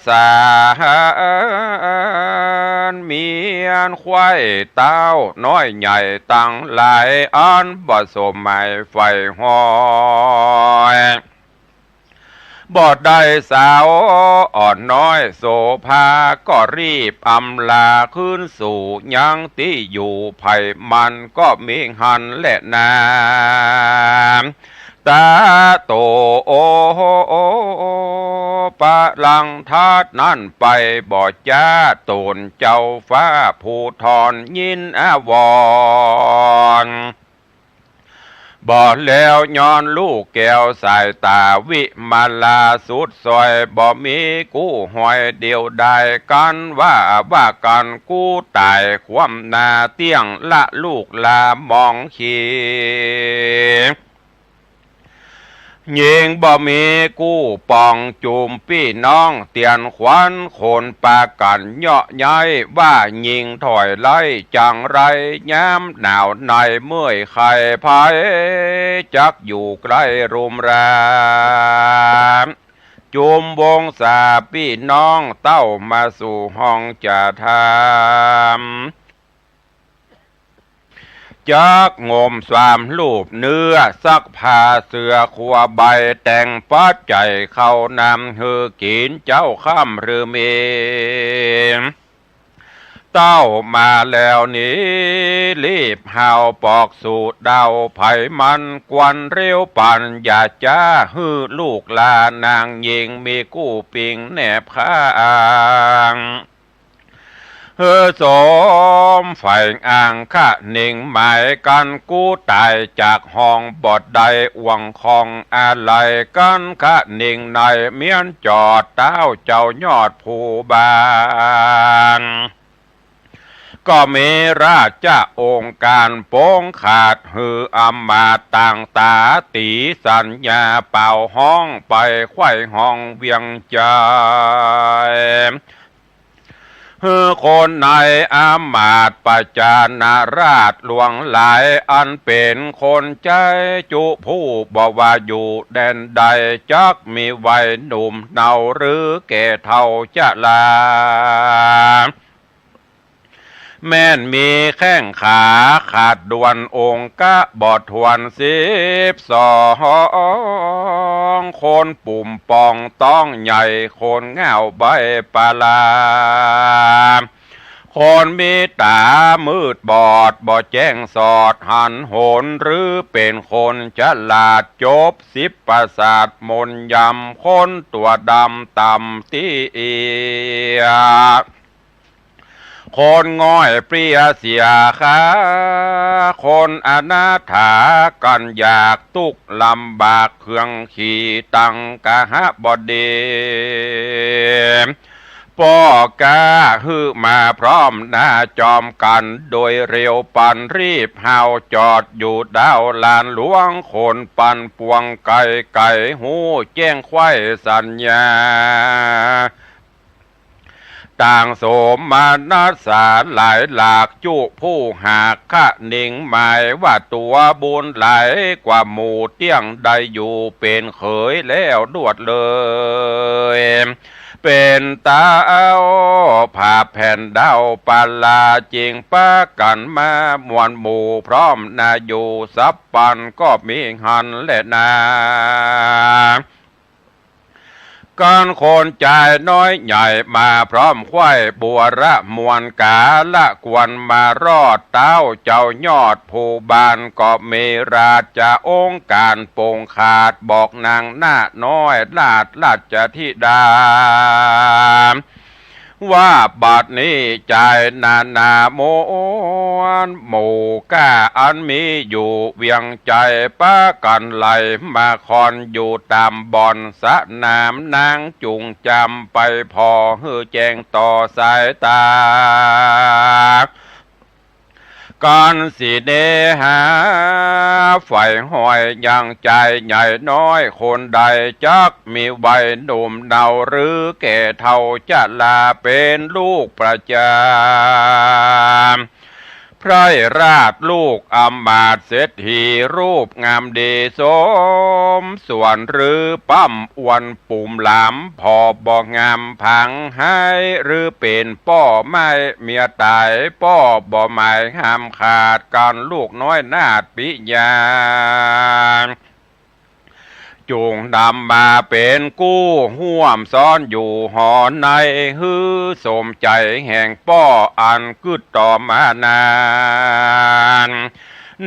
สาร เมียนไขว้เต้าน้อยใหญ่ตังหลาย อันบ่สมหมายใฝ่ฮอย บ่ได้สาวอ่อนน้อยโสภา ก็รีบอำลาคืนสู่ยังตี้อยู่ ใผมันก็มีหั้นแลนา ตาโตโอ ปะลังทัดนั้นไปบ่จ๊า ต๋นเจ้าฟ้าภูธรยินอาวรณ์ บ่แล้วย้อนลูกแก้วสายต๋า วิมาลาสุดซอย บ่มีกู้ฮอยเดียวดาย กั๋นว่า ว่ากั๋นกู้ต๋ายคว่ำหน้าเตี้ยง ละลูกหล้ามองขี ยิ่งบ่มีกู้ปองจุมปี้น้อง เตียนขวัญคนปากั๋นเยาะย้าย ว่ายิ่งถอยไล่จังไร ยามหนาวในเมื่อยไข้ภัย จักอยู่ใก้รุมราม จุมวงศาปี้น้องเต้ามาสู่ห้องจะถาม จักงมสามลูบเนื้อ ซักผ้าเสื้อครัวใบ แต่งปัจจัยข้าวน้ำหื้อกิ๋นเจ๊าค่ำหรือเม เต้ามาแล้วนี้ รีบห่าวปอกสูตรเดา ใผมันกวนเร็วปัน อย่าจ๊าหื้อลูกหล้านนางญิง มีกู้ปิงแนบข้าง เออ สมใฝ่อ้างคะนิงหมายกั๋น กู้ต๋ายจากห้องบ่ได้ อ่วงของอาลัยกั๋น คะนิงในเมียนจอด เต๊าเจ้ายอดภูบาล ก็มีราชองค์ก๋านปงขาด หื้ออำมาตย์ต่างต๋า ตี๋สัญญาเป่าฮ้องไป ไขว่ห้องเวียงใจ๋ หื้อคนในอำมาตย์ประจานาราชหลวงหลาย อันเป๋นคนใจ๊จุผู้ บ่ว่าอยู่แดนใด จักมีวัยหนุ่มเนาหรือแก่เฒ่าชรา แม่นมีแข้งขาขาดด่วน องค์ก็บ่ถ้วนสิบสอง คนปุ่มป่องต๊องใหญ่ คนง่าวใบ้ปลา คนมีต๋ามืดบอด บ่แจ้งสอดหันหน หรือเป๋นคนฉลาด จบสิบประสาทมนต์ยำ คนตั๋วดำต่ำตี้เอี้ย คนง่อยเปลี้ยเสียขา คนอนาถากั๋นอยาก ตุ๊กข์ลำบากเคืองขี ตังกหบดี ป้อก๊าหื้อมาพร้อมหน้าจอมกั๋น โดยเร็วปันรีบฮาว จอดอยู่ด้าวลานหลวง คนปันปวงไก๋ไก๋ ฮู้แจ้งไขว้สัญญา ต่างโสมนัสสาหลายหลาก จุผู้หากคะนิงหมายว่า ตั๋วบุญหลายกว่าหมู่ เตี้ยงได้อยู่เป๋นเขยแล้วดวดเลย เป๋นเต๊าผาแผ่นด้าวปลา จึงปากั๋นมามวลหมู่ พร้อมหน้าอยู่สับปัน ก็มีหั้นแลนา กั๋นคนจายน้อยใหญ่ มาพร้อมไขว้บัวระมวล ก๋าละควรมารอด เต๊าเจ้ายอดภูบาล ก็มีราชองค์ก๋านปงขาด บอกนางนาคน้อยราชราชธิดา ว่าบัดนี้จายนานาม้วนหมู่ก๊า อันมีอยู่เวียงใจ๋ ปากั๋นไหลมาคอนอยู่ต๋ามบ่อนสนาม นางจุ่งจำไปผ่อ หื้อแจ้งต่อสายต๋า กั๋นสิเนหา ใฝ่ห้อยยังจายใหญ่น้อย คนใดจักมีวัยหนุ่มเนาหรือแก่เฒ่าชรา เป๋นลูกประจำ ไพร่ราชลูกอำมาตย์เศรษฐี รูปงามดีสมส่วน หรือป้ำอวนปุ่มหลาม ผ่อบ่งามผังไห้ หรือเป๋นป้อไม้เมียต๋าย ป้อบ่หมายห้ามขาด กั๋นลูกน้อยนาฏปิยา จุ่งนำมาเป๋นกู้ ฮ่วมซ้อนอยู่หอใน หื้อสมใจ๋แห่งป้ออันกึ๊ดต่อมานาน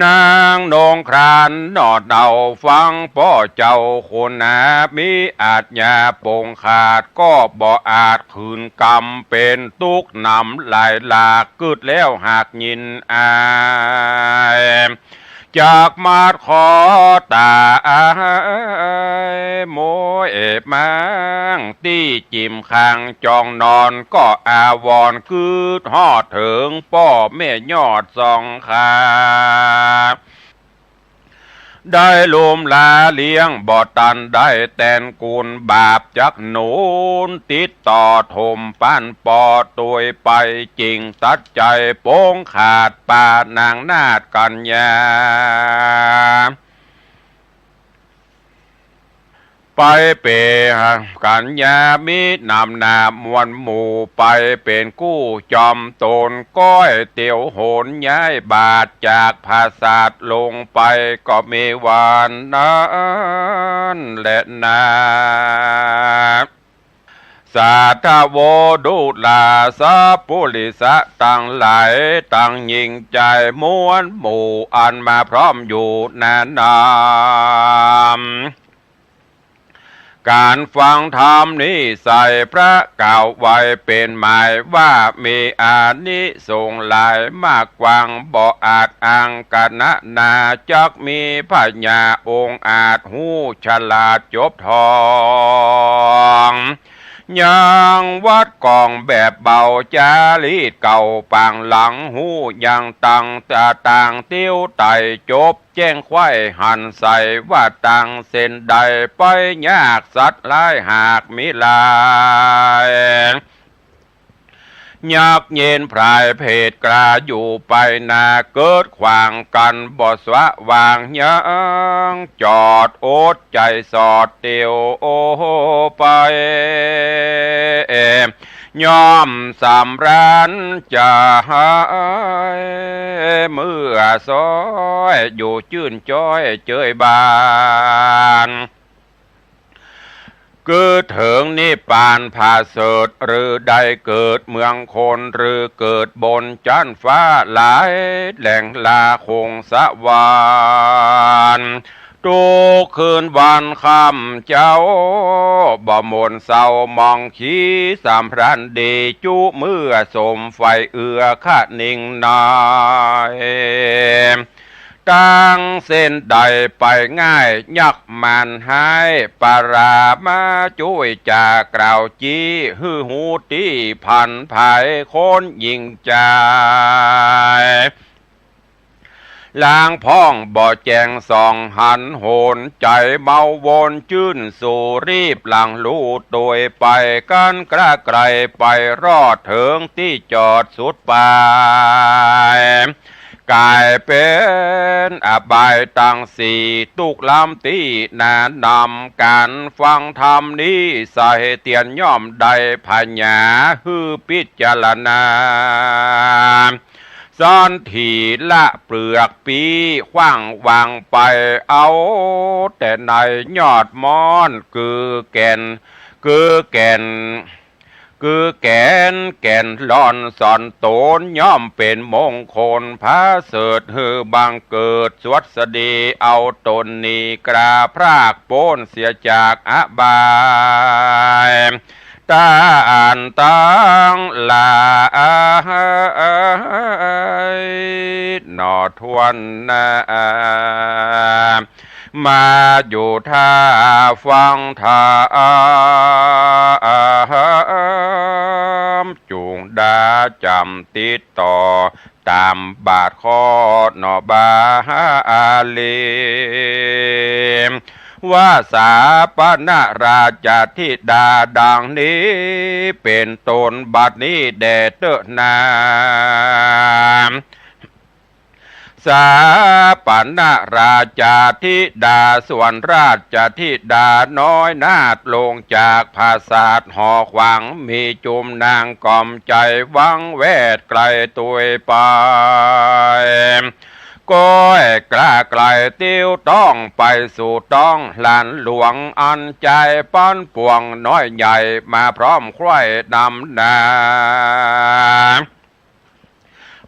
นางนงครานหนอดเอาฟังป้อเจ้าคุณนา มีอาชญาปงขาด ก็บ่อาจขืนกำ เป๋นตุ๊กข์หนำหลายหลาก กึ๊ดแล้วหากยินอาย จักมาดขอต๋ายโมเอมัง ตี้จิ่มคางจองนอน ก็อาวรณ์กึ๊ดฮอดเถิงป้อแม่ยอดสองขา ได้ลุมลาเลี้ยงบ่ตันได้แตนกูล บาปจักหนุนติดต่อถมปั้นปอตวยไป จึ่งตัดใจ๋ปงขาดปานางนาฏกัญญา ไปเป๋นกัญญามินำหน้ามวลหมู่ ไปเป๋นกู้จอมตน ก้อยเตียวหนย้ายบาทจากผาสาทลงไป ก็มีวันนั้นแลนา สาธโวดุราสัพปุริสะตังหลาย ตังหญิงจายมวลหมู่ อันมาพร้อมอยู่นานนาม ก๋านฟังธรรมนี้ใส่ พระกล่าวไว้เป๋นหมายว่า มีอานิสงส์หลายมากกว้าง บ่อาจอางกะนะนา จักมีผญาองอาจ ฮู้ฉลาดจบท่อง ยังวัดก๋องแบบเบา จารีตเก่าปางหลัง ฮู้ยังตังตะตาง เตียวไต่จบ แจ้งไขว้หันใส ว่าตังเส้นใด ไปยากสัตว์ร้ายหากมิหลาย ยักษ์เย็นพรายเพศกล้า อยู่ไปหน้าเกิดขวางกั๋น บ่สว่างยังจอด อดใจ๋สอดเตียวไป ย่อมสำราญใจ๋ เมื่อซ้อยอยู่จื้นจ้อยเจยบาน คือเถิงนิพพานผาเสริฐ หรือได้เกิดเมืองคน หรือเกิดบนจั๊นฟ้าหลายแหล่ง ลาคงสวรรค์ ทุกคืนวันค่ำเจ้า บ่หม่นเศร้ามองขี สำราญดีจุเมื่อสมใฝ่ เอื้อคะนิงนาย ตังเส้นใดไปง่าย ยักษ์มารฮ้ายปรามา จุ้ยจากล่าวจี้ หื้อฮู้ตี้ผันผาย คนหญิงจาย ลางพ่องบ่แจ้งส่องหัน หนใจ๋เมาวนจื้นสู่ รีบหลังลู่ตวยไป กั๋นกล้าไกลไปรอด เถิงตี้จอดสุดปาย ก๋ายเป๋นอบายตังสี่ ตุ๊กข์ล้ำตี้หนานำ ก๋านฟังธรรมนี้ใส่ เตียนย่อมได้ผญา หื้อพิจารณา สันถีละเปลือกปี ขว้างวางไปเอาแต่ใน ยอดม่อนคือแก่น คือแก่น คือแก่น แก่นลอนสอนตน ย่อมเป๋นมงคลผาเสริฐ หื้อบังเกิดสวัสดี เอาตนนี้กล้าพรากป๊นเสียจากอบาย ต้านตังหลายหนอถ้วนหน้า มาอยู่ถ้าฟังธรรม จุ่งดาจ๋ำติดต่อ ต๋ามบาทข้อหนอบาลี ว่าสาปนราชธิดาดังนี้เป๋นต้น บัดนี้แด่เต๊อะนา สาปนราชธิดา ส่วนราชธิดาน้อยนาถ ลงจากผาสาทหอขวาง มีจุมนางกล่อมใจ๋หวังแวดไกลตวยไป ก้อยกล้าไกลเตียวต้องไปสู่ต้องหลานหลวง อันใจ๋ปันปวงน้อยใหญ่ มาพร้อมใคร่นำหน้า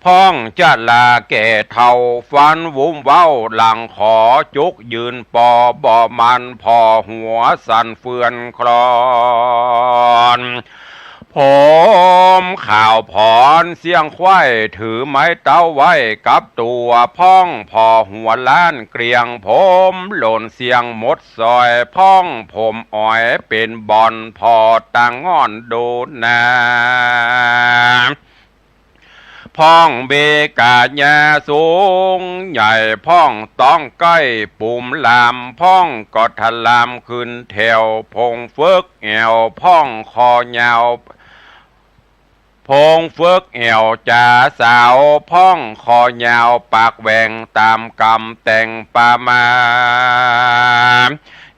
พ่องจะลาแก่เฒ่า ฟันวุ้มเว้าหลังขอ จุกยืนปอบ่มัน ผ่อหัวสั่นเฟือนคลอน ผมขาวผอนเสี้ยงไขว้ ถือไม้เต๊าไว้กับตั๋ว พ่องผ่อหัวล้านเกลี้ยง ผมหล่นเสี้ยงหมดซอย พ่องผมอ๋อยเป๋นบ่อน ผ่อตางง่อนดูหน้า พ่องมีก๋ายาสูงใหญ่ พ่องต๊องใก้ปุ๋มลาม พ่องก็ทะลามขึ้นแถว พงเฟือกแอ่ว พ่องคอยาว พงเฟือกแอ่วจ๋าสาว พ่องคอยาวปากแหว่ง ต๋ามกำแต่งประมาณ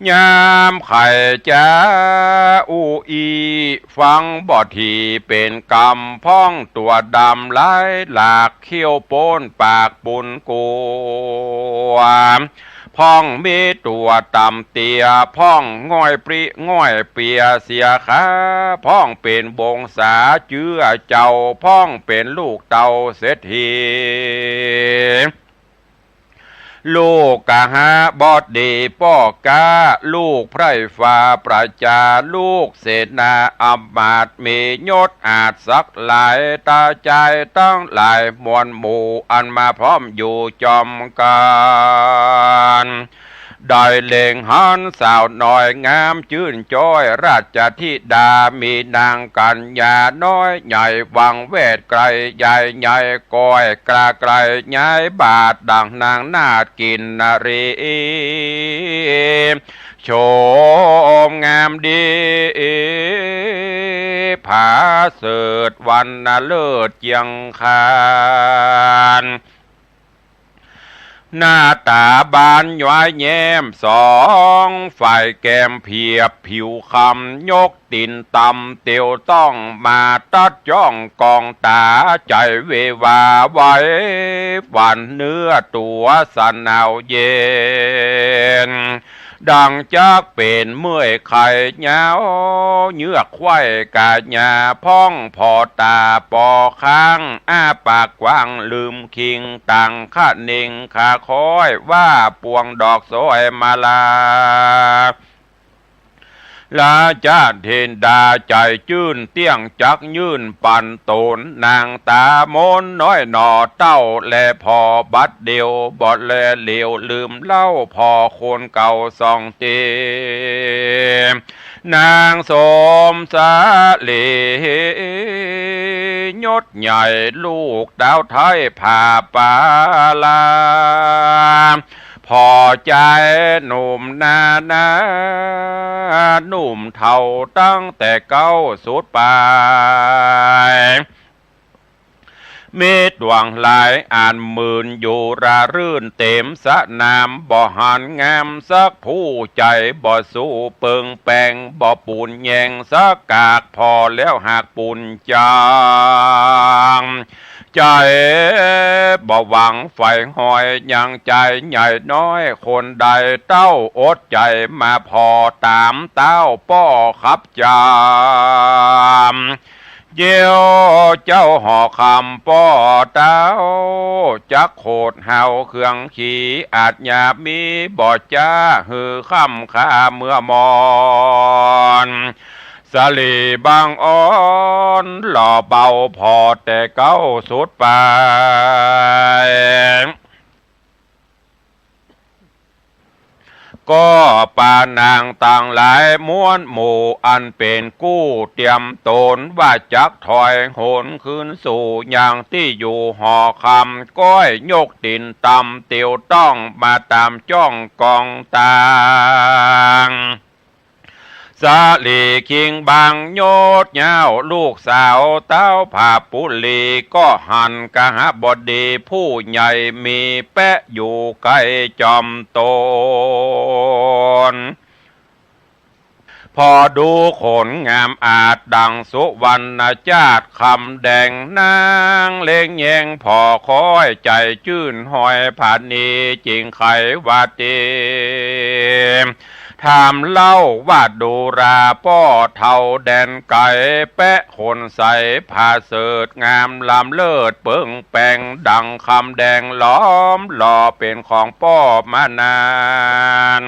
ยามใค่จะอู้อี้ ฟังบ่ถี่เป๋นกำ พ่องตั๋วดำหลายหลาก เขี้ยวป๊นปากปูนกัว พ่องมีตั๋วต่ำเตี้ย พ่องง่อยปริง่อยเปียเสียขา พ่องเป๋นวงศาเจื้อเจ้า พ่องเป๋นลูกเต้าเศรษฐี ลูกกหบดีป้อก๊า ลูกไพร่ฟ้าประจา ลูกเสนาอำมาตย์มียศอาจสักหลาย ต๋าจายตังหลายมวลหมู่ อันมาพร้อมอยู่จอมกั๋น ได้เล็งหันสาวน้อยงามจื้นจ้อย ราชธิดามีนางกัญญา น้อยใหญ่หวังแวดไกล ใหญ่ใหญ่ก้อยกล้าไกล ย้ายบาทดั่งนางนาฏกินนรี โฉมงามดี ผาเสริฐวรรณเลิศเจียงคาน หน้าต๋าบานย้อยแย้ม สองฝ่ายแก้มเผียบผิวคล้ำ ยกตี๋นต่ำเตียวต้องมา ตัดจ้องกองต๋า ใจ๋เววาไหวหวั่น เนื้อตั๋วสะหนาวเย็น ดังจักเป๋นเมื่อยไข้ยาว เยือกไขว้ก๋าหญ้าพ่องผ่อต๋าปอค้าง อ้าปากกว้างลืมคิง ต่างคะเน่งขาค้อย ว่าปวงดอกสวยมาลา ราชธิดาใจ๋จื้นเตี้ยงจักยื่นปันต๋น นางต๋ามนน้อยหน่อเต้าแลผ่อบัดเดียว บ่แลเหลียวลืมเล่าผ่อคนเก่าสองตี้ นางสมสาลี ยศใหญ่ลูกดาวไท้ผ่าปาลา ผ่อใจ๋หนุ่มนานา หนุ่มเฒ่าตั้งแต่เก๊าสุดปาย มีต๋วงหลายอันหมื่นอยู่ระรื่น เต๋มสนามบ่หันงามสักผู้ ใจ๋บ่สู้เปิงแปง บ่ปูนแยงสักกาก ผ่อแล้วหากปูนจ๋าง ใจ๋บ่หวังใฝ่หอย ยังใจ๋ใหญ่น้อยคนใด เต้าอดใจ๋มาผ่อต๋ามเต้าป้อขับจาม เยียวเจ้าหอคำป้อเต้า จักโขดเฮาเครื่องขี อาจหยาบมีบ่จ๊า หื้อค่ำค่าเมื่อมอน สาลีบังอ่อนหล่อเบา ผ่อแต่เก๊าสุดปาย ก็ปานางตังหลายมวลหมู่ อันเป๋นกู้เตรียมต๋น ว่าจักถอยหนคืนสู่ยังตี้อยู่หอคำ ก้อยยกตี๋นต่ำเตียวต้องมาต๋ามจ้องกองตาง สาลีคิงบางยศเย้า ลูกสาวเต้าผาปุรี ก็หันกหบดีผู้ใหญ่มีแป๊ะอยู่ใก้จอมต๋น ผ่อดูขนงามอาจดั่งสุวรรณจาตร คำแดงนางเล็งแยง ผ่อค้อยใจ๋จื้นหอยผานี จิ่งไขว่าเต๋ ถามเล่าว่าดูราป้อเฒ่าแดนไก๋ แป๊ะขนใสผาเสริฐงามล้ำเลิศเปิงแปง ดั่งคำแดงหลอมหล่อเป๋นของป้อมานาน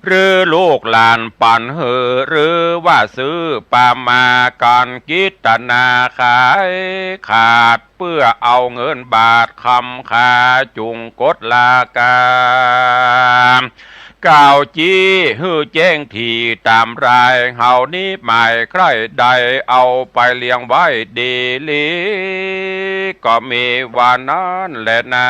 หรือลูกหลานปั๋นหื้อ หรือว่าซื้อปามา ก๋านกิตนาขายขาด เปื้อเอาเงินบาทคำคา จุ่งกดราคา กล่าวจี้หื้อแจ้งถี่ต๋ามราย เฮานี้หมายใคร่ใด เอาไปเลี้ยงไว้ดีหลี ก็มีว่านั้นแลนา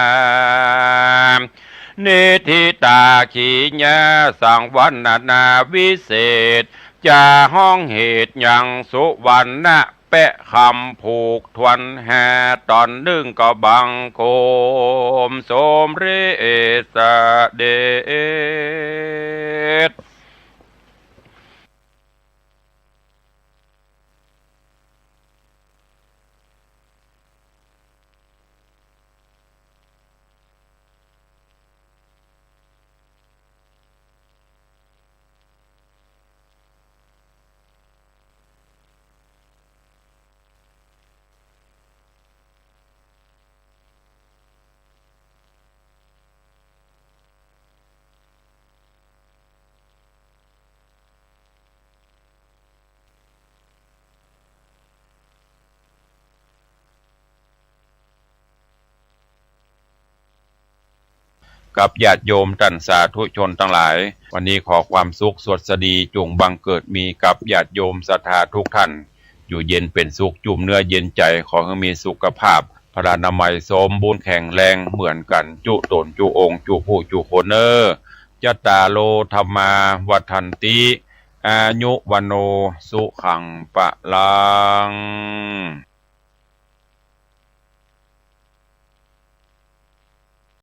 นิธิตาขีญาสังวรรณนาวิเศษ จะฮ้องเหตุยังสุวรรณะ แป๊ะคำผูกถ้วนห้าต๋อนนึ่ง ก็บังคมสมเร็จเสด็จ กับญาติโยมต้านสาธุชนตังหลาย วันนี้ขอความสุขสวัสดีจุ่งบังเกิดมีกับญาติโยมศรัทธาทุกท่าน อยู่เย็นเป๋นสุข จุ่มเนื้อเย็นใจ๋ ขอหื้อมีสุขภาพ พลานามัยสมบูรณ์แข็งแรงเหมือนกั๋น จุ๊ต๋น จุ๊องค์ จุ๊ผู้ จุ๊คนเน่อ จัตตาโร ธัมมา วัฑฒันติ อายุ วัณโณ สุขัง พลัง